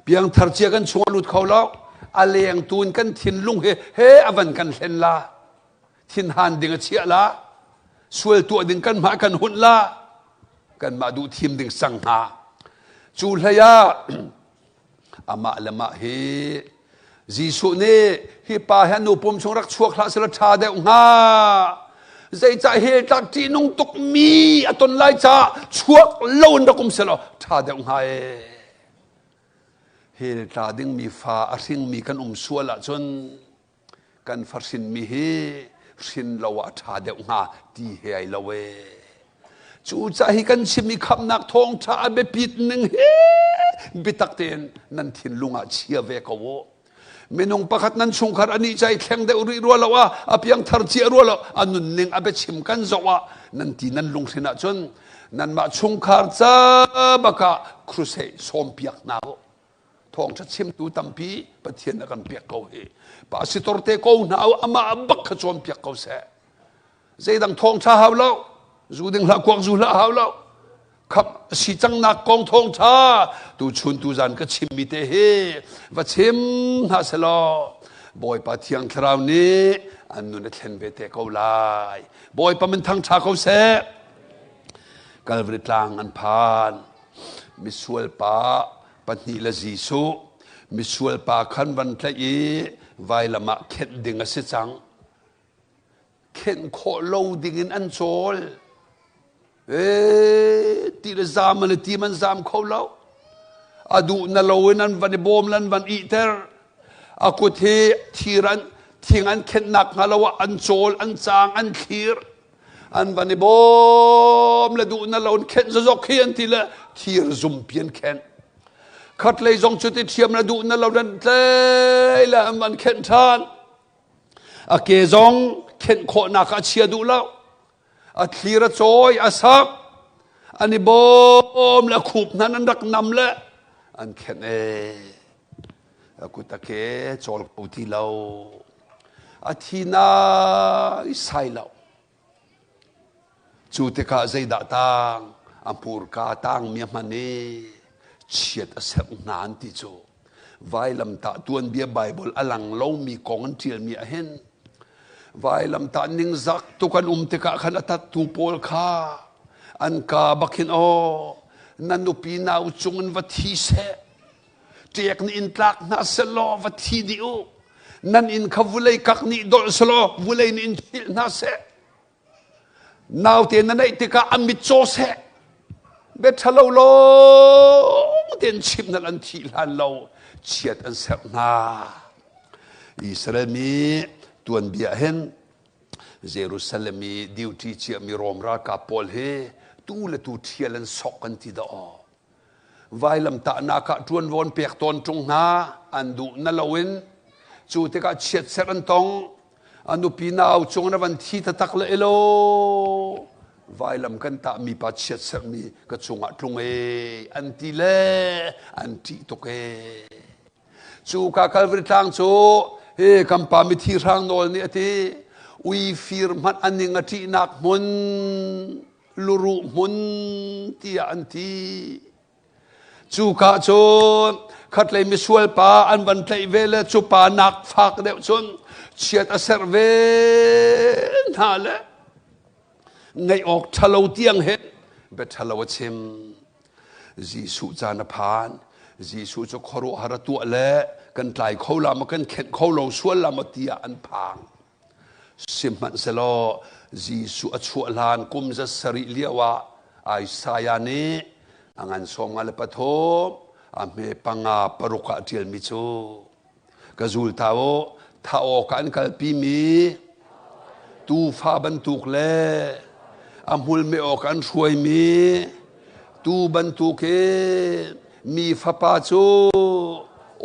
Piangthar cia kan chung a lut kho lo. A leng tu in kan thinlung he he a van kan hlen la. Thinhan ding a chiah la. Sual tuah ding kan mah kan hunh la. Kanmah duh thim ding sang hnga. Cu hlei ah amah le mah hi Jesuh nih hi pa hi a nu pum chung rak chuak hlah selaw ṭha deuh hnga. Zeicah hell tlak ṭihnung tukmi a ton lai caah chuak lo in rak um selaw ṭha deuh hnga ee. Hell tla dingmi fa a hringmi kan um sual ahcun kan fa hrinmi hi hrin lo ah a ṭha deuh hnga ti he ai lo ee. Cucaah hi kan chimmi khamhnak thawngṭha a biapit ning hi biatak tein nan thinlung ah chia ve ko u. Minung pakhat nan chungkhar anih ca i thleng deuh rih rua lo ah a piangthar cia rua lo a nunning a biachim kan zoh ah nan ti nan lunghrin ahcun nanmah chungkhar ca bakah crusade sawmpiak hna u. Thawngṭha chimtu tampi Pathian a kan pek ko hi. Pastor te ko hna u amah bak kha cawnpiak ko seh. Zeidang thawngṭha hau lo. Zu ding hlah kuak zu hlah hau lo. Khap si cangnak kong thawngṭha tu chun tu zan ka chimmi te hi va chim hna selaw Bawipa Thiang Thlarau nih an nun a thlen ve te ko lai. Bawipa min thangṭha ko seh. Calvary tlang an phan. Misual pa pahnih le Jesuh misual pa khan van tlaih i vailam ah khenh ding a si cang. Khenh khawh lo ding in an cawl. Ee, ti le zaam an i tim an zaam kho lo. A duh na lo in an van i bawm le an van ihter. A kut hi thir an thing an khenhnak hnga lo ah an cawl, an caang, an thlir. An van i bawm le duh na lo in khenh zazok hi an ti le thir zumpi an khenh. Khatlei zong cu ti ṭhiam na duh na lo nan tlei le an van khenh ṭhan. A ke zong khenh khawhnak a chia duh lo. A thlir a cawi a sak. An i bawm le a khup hna an rak nam le an khenh ee. A kut a ke cawl ko ti lo. A thi nai sai lo. Cu tikah zeidah tang a hmurka tangmi a hman i chiat a serh hna an ti cu vailamtah tuanbia Baibal a lang lomi kong an ṭialmi ah hin vailamtah ningzak tuk an um tikah khan a tattu pawl kha an ka bak hin aw. Na nupi nau cungin va thi seh. Ṭek nih in tlak hna selaw va thi dih u. Nan inn kha vulei kak nih dolh selaw vulei nih in chilh hna seh. Naute na neih tikah a mit caw seh. Bia ṭhalo lawng tein chimh hna an thih hlan lo chiat an serh hna. Israel mi tuanbia hin Jerusalem i duty ciami Rom ralkap pawl hi tu le tu ṭhial an sok kan ti dah aw. Vailamtahnak ah ṭuanvo an pek tawn ṭung hna, an duh na loin. Cu tikah chiatserh an tong. A nupi nau cung na van thi taktak le elo. Vailam kan tahmi pa chiatserhmi ka cungah tlung e an ti le an ṭih tuk e. Cu ka Calvary tlang cu hi kan pa mithi hrang nawl nih a ti. Ui fir hmanh an ning a ṭihnak hmun luruh hmun tiah an ti. Cuka cun khatlei misual pa an van tlaih ve le cu pa nak fak deuh cun chiat a serh ve hna le ngaih awk ṭhalo tiang he bia ṭhalo a chim. Jesuh caan a phan. Jesuh cu khuaruahhar a tuah le kan tlai kho la maw kan khenh kho lo sual la maw tiah an phang. Sihmanhsehlaw Jesuh a chuah hlan kum za sarih lioah Isaiah nih a ngan sawm nga le pathum a hme panga paruk ah a ṭialmi cu ka zul ta u thah awkah an kalpimi tuufa bantuk le a hmul meh awkah an hruaimi tuu bantukin mi fapa cu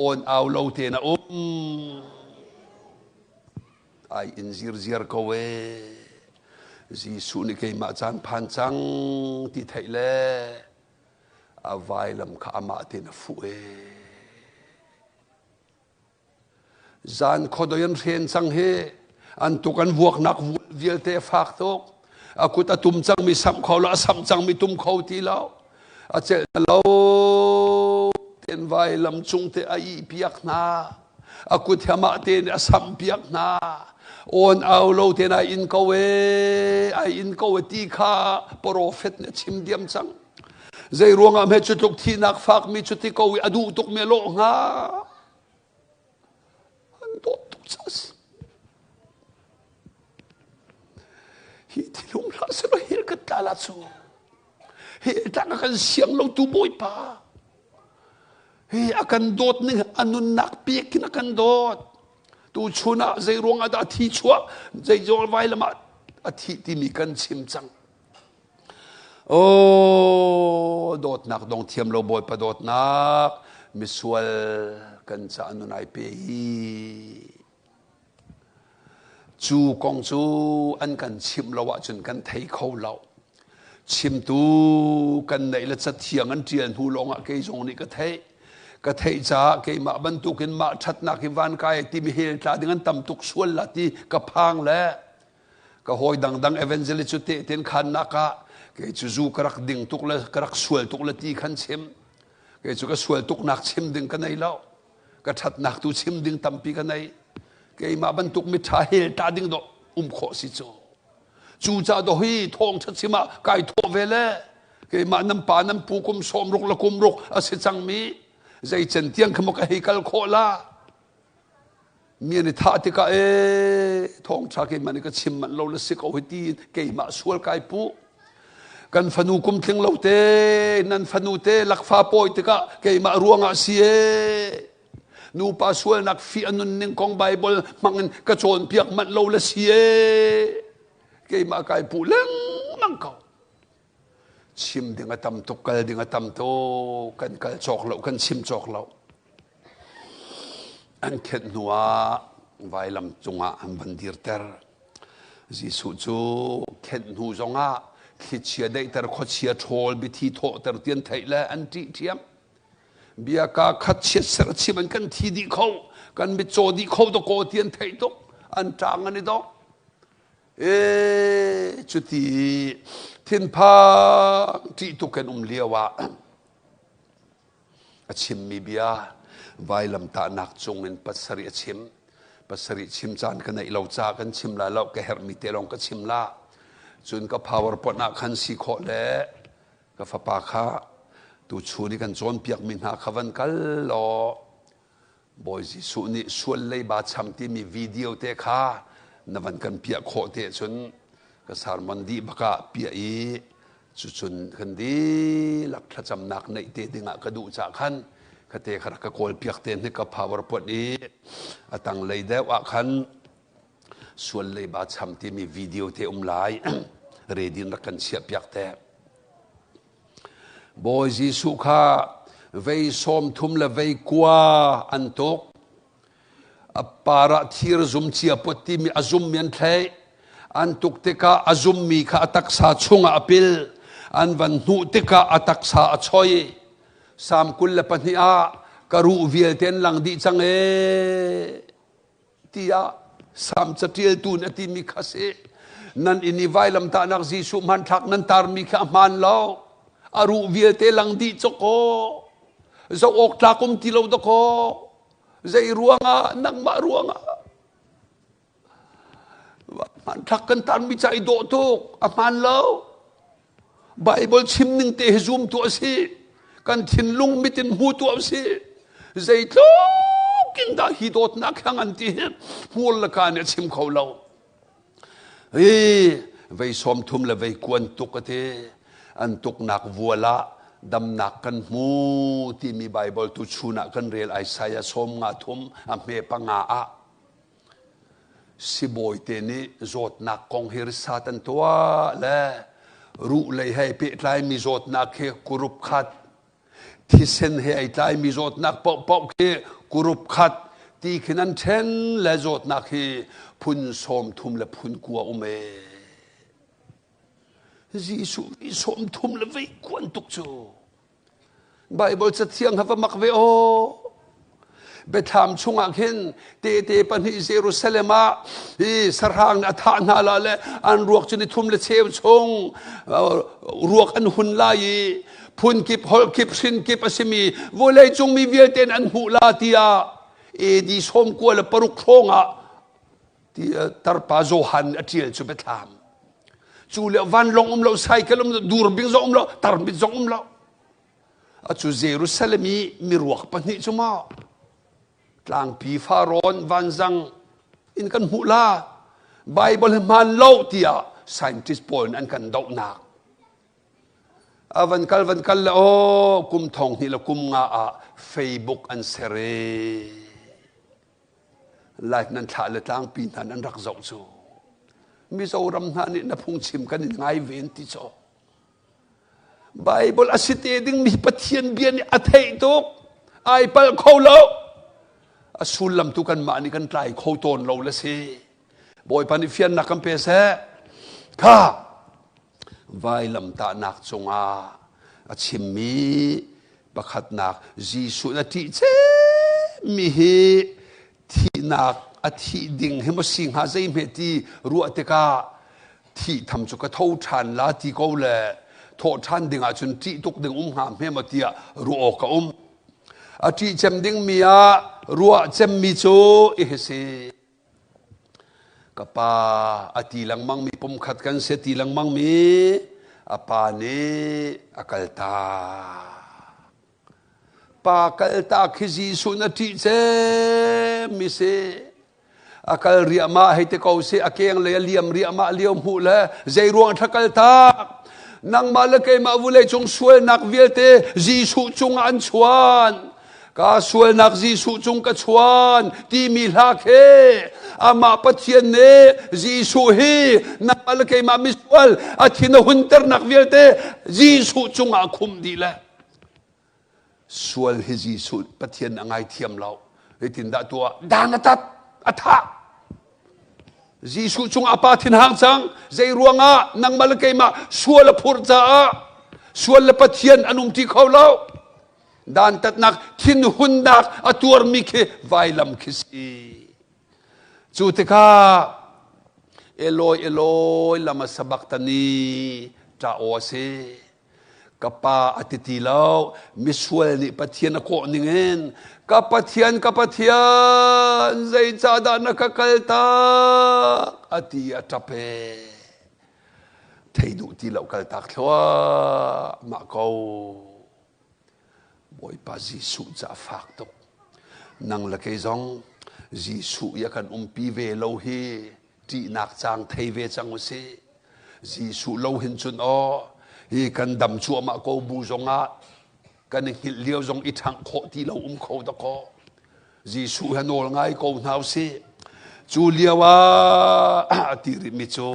awn au lo tein a um. Ai in zirziar ko ee. Jesuh nih keimah caan phan cang ti theih le a vailam kha amah tein a fuh ee. Zan khuadoi an hren cang hi an tuk an vuaknak vialte a fak tuk. A kut a tum cangmi samh kho lo, a samh cangmi tum kho ti lo. A celh lo ten vailam cung te a ih piak hna. A kut he amah te nih a samh piak hna. Awn au lo ten ai in ko e, ai in ko e ti kha profet nih a chim diam cang. Zei ruangah hme cu tluk thihnak fakmi cu ti ko i a duh tukmi a lawh hnga. An dawt tuk ca si. Hi thilum hlah selaw hel kan tla la cu. Hi tlang a kan siang lo tu Bawipa. Hi a kan dawt ning a nunnak pek in a kan dawt. Tu chun ah zei ruang ah dah thi chuah zei zawl vailam ah a thi timi kan chim cang. Oh, dawtnak dong thiam lo Bawipa dawtnak misual kan ca nun ai pe hi. Cu kong cu an kan chimh lo ahcun kan thei kho lo. Chimtu kan neih le cathiang an ṭial hnu lawngah kei zong nih ka theih. Ka theih caah keimah bantukin mah ṭhatnak hi van kai timi hell tla ding an tam tuk sual la ti ka phang le ka hawi dangdang evangelist cu tehten khannak ah kei cu zu ka rak ding tuk le ka rak sual tuk le ti khan chim. Kei cu ka sual tuknak chim ding ka nei lo. Ka ṭhatnak tu chim ding tampi ka nei. Keimah bantuk miṭha hel ta ding dawh um khawh si cu. Cucaah dawh hi thawngṭha chim ah kai thawh ve le keimah nan pa nan pu kum sawm ruk le kum ruk a si cangmi zei cen tiang kha maw ka hei kal khawh la. Mi an i thah tikah ee thawngṭha keimah nih ka chim manh lo le si ko hi ti keimah sual kai puh. Kan fanu kum tling lo te nan fanu te lakfa pawi tikah keimah ruangah si ee. Nupa sualnak fi a nunning kong Bible hmangin ka cawnpiak manh lo le si ee. Keimah kai puh lengmang ko. Chim ding a tam tuk, kal ding a tam tuk, kan kal cawk lo, kan chim cawk lo. An khenh hnuah vailam cungah an van dirter. Jesuh cu khenh hnu zongah thlichia daihter, khuachia ṭhawl, biathi thawhter ti an theih le an ṭih ṭhiam. Bia ka khat chiatserh chim an kan thi dih kho, kan mitcaw dih kho dakaw ti an theih tuk, an ṭang an i dawk. E cuti thinphang ṭih tuk kan um lio ah a chimmi bia vailamtahnak cungin pasarih a chim. Pasarih chim caan ka neih lo ca kan chim la lo ka herhmi te lawng ka chim la. Cun ka PowerPoint ah khan si khawh le ka fapa kha. Tuchun i kan cawnpiakmi hna kha van kal law Bawi Jesuh nih sual leiba cham timi video te kha na van kan piah khawh te cun ka sermon dih bakah piah i cucun kan dihlak thlacamnak neih te dingah ka duh cah khan khate kha rak ka kawl piak te hnik ka powerpoint i a tanglei deuh ah khan sual leiba cham timi video te um lai redin rak kan chiah piak te. Bawi Jesuh kha vei 30 le vei 9 an tuk. A par ah thir zum cia pot timi a zummi an thlaih. An tuk tikah a zummi kha a taksa chungah a pil. An van hnuh tikah a taksa a choi. Salm 22 ah ka ruh vialte an lang dih cang ee. Tiah Salm caṭialtu nih a timi kha si. Nan inn i vailamtahnak Jesuh hmanthlak nan tarmi kha a hmaan lo. A ruh vialte lang dih cawk Zoh awk tlak um ti lo dakaw. Zei ruangah nangmah ruangah hmanthlak kan tarmi ca i dawh tuk a hmaan lo. Baibal chim ning te hi zum tu a si. Kan thinlung mit in hmu tu a si. Zeitluk in dah hi dawtnak hi an ti hi hmur le ka nih a chim kho lo. Hi vei 30 le vei kuan tuk a ti. An tuknak vual ah damnak kan hmu timi Baibal tu chun ah kan rel Isaiah 53 a hme panga ah Sibawite nih zawtnak kong hi risat an tuah le ruh lei he pehtlaimi zawtnak hi kurup khat, thisen he ai tlaimi zawtnak paohpaoh khi kurup khat ti khin an ṭhen le zawtnak hi phun 30 le phun 9 um ee. Jesuh nih 30 le vei kuan tuk cu. Baibal cathiang ha va mak ve aw. Biathlam chungah khin tehte pahnih Jerusalem ah hi sahrang nih a thah hna la le an ruak cu ni thum le cheu chung ruak an hun lai i phun kip holh kip hrin kip a simi vawlei cung mi vialte an hmuh la tiah AD 96 hrawng ah tarpa Johan a ṭial cu biathlam. Cu le vanlawng um lo, cycle um lo, durbing zong um lo, tarmit zong um lo. Acu Jerusalem i miruak pahnih cu maw tlangpi Farawn vanzang in kan hmuh la. Bible hi hmaan lo tiah scientist pawl nih an kan dohnak. A van kal van kal le aw kum thong hnih le kum nga ah Facebook an ser i Live nan thlah le tlangpi hna nan rak zoh cu. Mizoram hna nih na phungchim kan in ngai ven ti caw. Bible a si te ding mi Pathian bia nih a theih tuk. Ai pal kho lo. A sullam tu kan mah nih kan tlai kho tawn lo le si. Bawipa nih fiannak kan pe seh. Kha vailamtahnak cungah a chimmi pakhatnak Jesuh na ṭih cemmi hi thihnak a thih ding hi maw si hnga zeihme ti ruah tikah thih tham cu ka tho ṭhan la ti ko le thawh ṭhan ding ahcun ṭih tuk ding um hnga hme maw tiah ruah awk a um. A ṭih cem dingmi ah ruah cemmi cu i hi si. Ka pa a ti lengmangmi pumkhat kan si a ti lengmangmi a pa nih a kaltak. Pa kaltak khi Jesuh na ṭih cemmi si. A kal riahmah hei ti ko si a keng lei a liam riahmah lio hmuh le zei ruang ṭha kaltak. Nangmah le keimah vulei cung sualnak vialte Jesuh cungah an chuan. Ka sualnak Jesuh cung ka chuan timi hla khi amah Pathian nih Jesuh hi nangmah le keimah misual a thin a hunternak vialte Jesuh cungah a khumh dih le sual hi Jesuh Pathian a ngaithiam lo. Zeitindah tuah? Dan a tat, a thah. Jesuh cungah a pa thinhang cang. Zei ruangah nangmah le keimah sual a phurh caah sual le Pathian an um ti kho lo. Dantatnak thinhunnak a tuarmi khi vailam khi si. Cu tikah Eloi Eloi lama sabaktani ṭa aw a si. Ka pa a ti ti lo. Misual nih Pathian a kawh ningin ka Pathian ka Pathian zeicahdah na ka kaltak a ti a ṭap ee. Thei duh ti lo kaltak thluahmah ko. Bawipa Jesuh ca a fak tuk. Nang le kei zong Jesuh i a kan umpi ve lo hi ṭihnak cang thei ve cang u sih. Jesuh lo hin cun aw hi kan dam cuahmah ko bu zongah kan i hngilh lio zong i ṭhangh khawh ti lo um kho dakaw. Jesuh he nawl ngai ko hna u sih. Cu lio ah a ti rihmi cu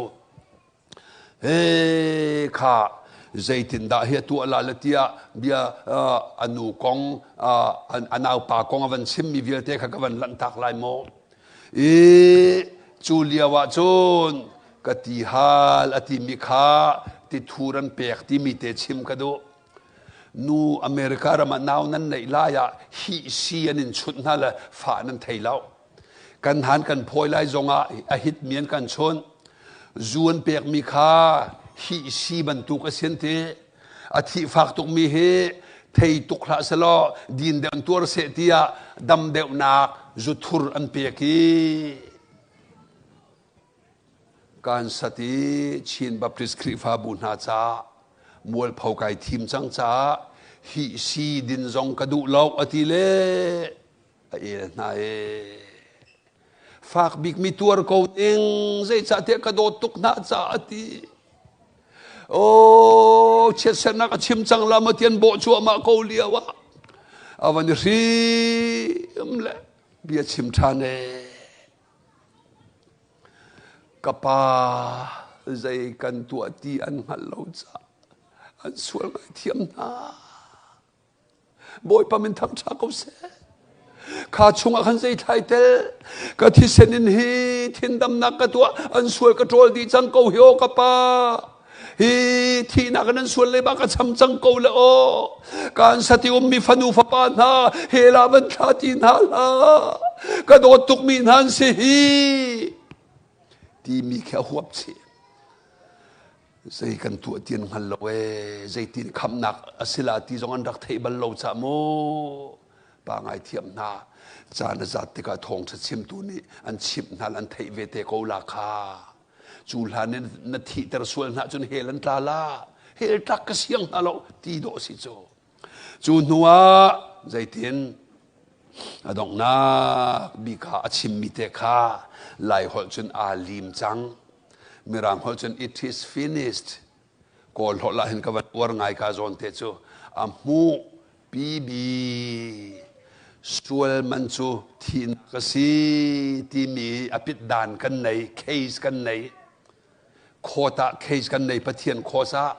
he kha zeitindah hi a tuah la le tiah bia a nu kong a naupa kong a van chimmi vialte kha ka van lanhtak lai maw i cu lio ah cun ka ti hal a timi kha tithur an pek timi te chim ka duh nu America ram ah nau nan neih lai ah hi si an in chunh hna le fa nan thei lo Kan han kan phawi lai zongah a hitmi an kan chunh. Zu an pekmi kha hi si bantuk a sin ti. A thih fak tukmi hi thei tuk hlah selaw din deuh an tuar seh tiah dam deuhnak zuthur an pek i Kansas i Chin Baptist Khrihfabu hna caah mualpho kai thim cang caah hi si din zong ka duh lo a ti le a el hna e. Fak bikmi tuar ko ning zeicahtiah ka dawt tuk hna caah a ti. Oh, chiatsernak a chim cang la ma tian bawh cuahmah ko lio ah a van i hrim le bia chim ṭhan e. Ka pa zei kan tuah ti an hngalh lo caah an sual ngaithiam hna. Bawipa min thangṭha ko seh. Kha chungah khan zei thlai tel ka thisen in hi thindamnak ka tuah an sual ka ṭawl dih cang ko hi aw ka pa. Hi thihnak in an sual le ba ka cham cang ko le aw. Kan sati ummi fanu fapa hna hela van thla ti hna hlah. Ka dawt tukmi hna an si hi. Timi khi a huap chih. Zei kan tuah ti an hngal lo ee zeitin khamnak a si la ti zong an rak theih bal lo cah mu pa ngai thiam hna caan a zat tikah thawngṭha chimtu nih an chimh hna an theih ve te ko la kha cu hlan in na thihter sual hna cun hell an tla la hell tlak ka siang hna lo ti dawh si cu cu hnu ah zeitin a donghnak bik ah a chimmi te kha lai holh cun aa lim cang Mirang holh cun it is finished. Kawl holh ah hin ka van uar ngai ka zawn te cu a hmuh PB sual man cu thihnak a si timi a pit dan kan nei case kan nei court ah case kan nei Pathian court ah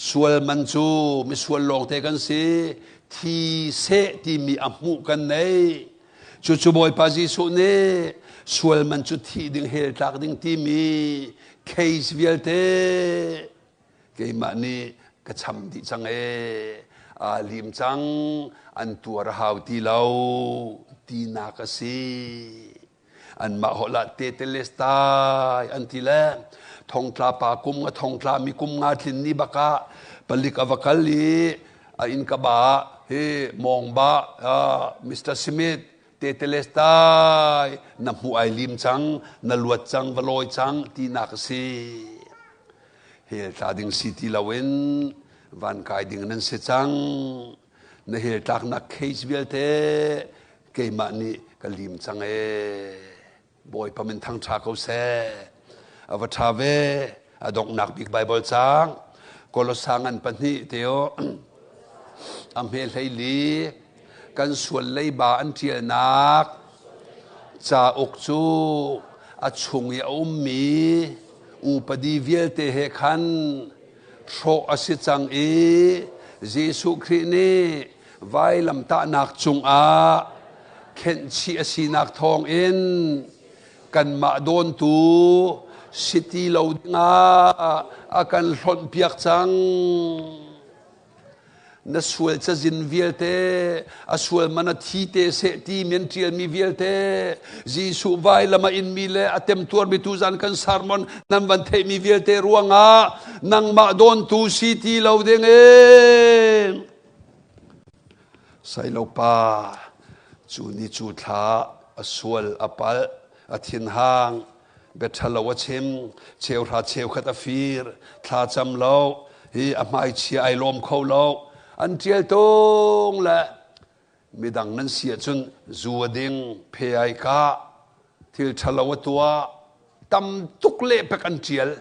Sual man cu misual lawngte kan si. Thi seh timi a hmuh kan nei. Cucu Bawipa Jesuh nih sual man cu thih ding hell tlak ding timi case vialte keimah nih ka cham dih cang ee. Aa lim cang, an tuar a hau ti lo tinak a si. Anmah holh ah tetelestai an ti le thongtla pa kum nga thongtla mi kum nga tlin ni bak ah palik a va kal i a inn ka ba hi mawng ba Mr. Smith tetelestai na hmu ai lim cang na luat cang va lawi cang tinak a si hel tla ding si ti loin van kai ding nan si cang na hel tlaknak case vialte keimah nih ka lim cang ee Bawipa min thangṭha ko seh a va ṭha ve a donghnak bik Baibal caang Kolosa ngan pahnih teo a hme hleili kan sual leiba an ṭialnak cauk cu a chung i a ummi upadi vialte he khan hrawh a si cang i Jesuh Khrih nih vailamtahnak cungah khenhchih a sinak thawngin kanmah dawntu si ti lo dingah a kan hlonhpiak cang. Na sual cazin vialte, a sual man a thi te seh ti mi an ṭialmi vialte, Jesuh vailam a inmi le a temtuarmi tuzan kan sermon nan van theihmi vialte ruangah nangmah dawntu si ti lo dingin Sailopa cu ni cu thla a sual a palh a thinhang biaṭhalo a chim cheuhra cheukhat a fir thlacam lo hi a hmaichia ai lawm kho lo. An ṭial tung le midang nan si ahcun zu a ding, phe ai kah, thil ṭhalo a tuah, tam tuk lehpek an ṭial.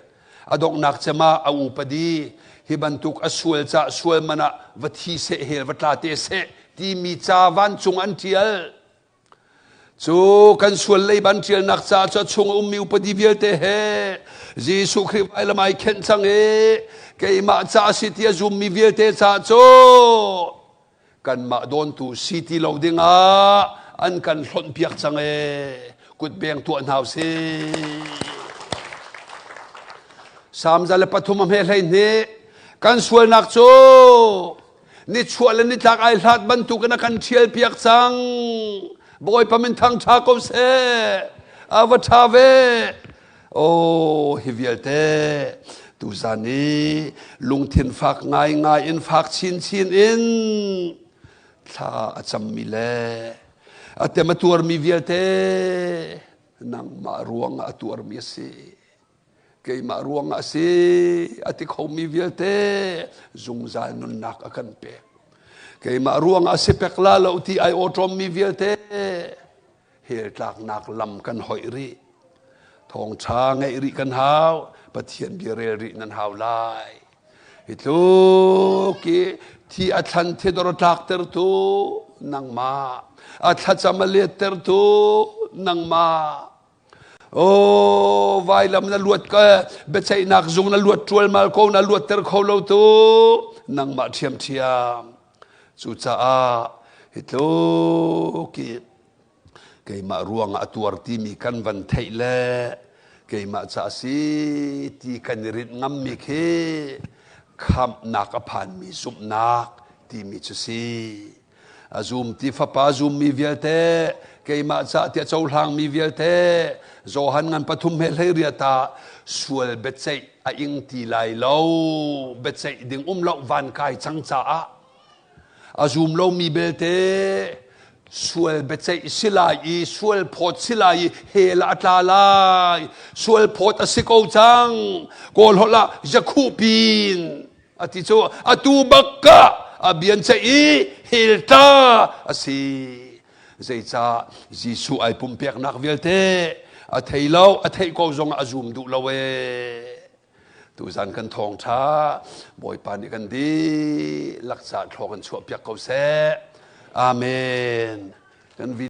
A donghnak cem ah a upadi hi bantuk a sual cah sual man ah va thi seh hel va tla te seh timi ca vancung an ṭial. Cu kan sual lei ban ṭialnak ca cu a chung a ummi upadi vialte he Jesuh Khrih vailam ai khenh cang i keimah ca a si ti a zummi vialte ca cu kanmah dawntu si ti lo dingah an kan hlonhpiak cang e kutbeng tuah hna usih. Salm 103 a hme 12 kan sualnak cu nichuah le nitlak ai hlat bantukin a kan ṭhial piak cang. Bawipa min thang ṭha ko seh. A va ṭha ve. Oh, hi vialte tuzan i lungthin fak ngaingai in fak chinchin in thla a cammi le a tem a tuarmi vialte nangmah ruangah a tuarmi a si. Keimah ruangah a si a ti khomi vialte zungzal nunnak a kan pek. Keimah ruangah a si pek la lo ti ai awṭawmmi vialte hell tlaknak lam kan hoih rih. Thawngṭha ngeih rih kan hau. Pathian bia rel rih nan hau lai. Hi tluk i thi a thlan thidor a tlaktertu nangmah, a thlacam a lettertu nangmah, Oh, vailam na luat ka biaceihnak zung na luat ṭualmal ko na luatter kho lo tu nangmah ṭhiamṭhiam. Cucaah hi tluk i keimah ruangah a tuar timi kan van theih le keimah ca a si ti kan i rinh ngammi khi khamhnak a phanmi zumhnak timi cu si. A zum ti fapa zummi vialte keimah ca tiah cohlangmi vialte Johan ngan pathum he 18 ah sual biaceih a ing ti lai lo biaceih ding um lo van kai cang caah a zum lomi belte sual biaceih si lai i sual phawt si lai i hell ah a tla lai sual phawt a si ko cang kawl holh ah yakhuh pin A ti cu atu bak ka a bian ceih i helta a si. Zeicah Jesuh ai pumpeknak vialte a thei lo, a theih ko zong a zum duh lo ee. Tuzan kan thawngṭha Bawipa nih kan dihlak ca thlawk in chuahpiak ko seh. Amen. Kan video.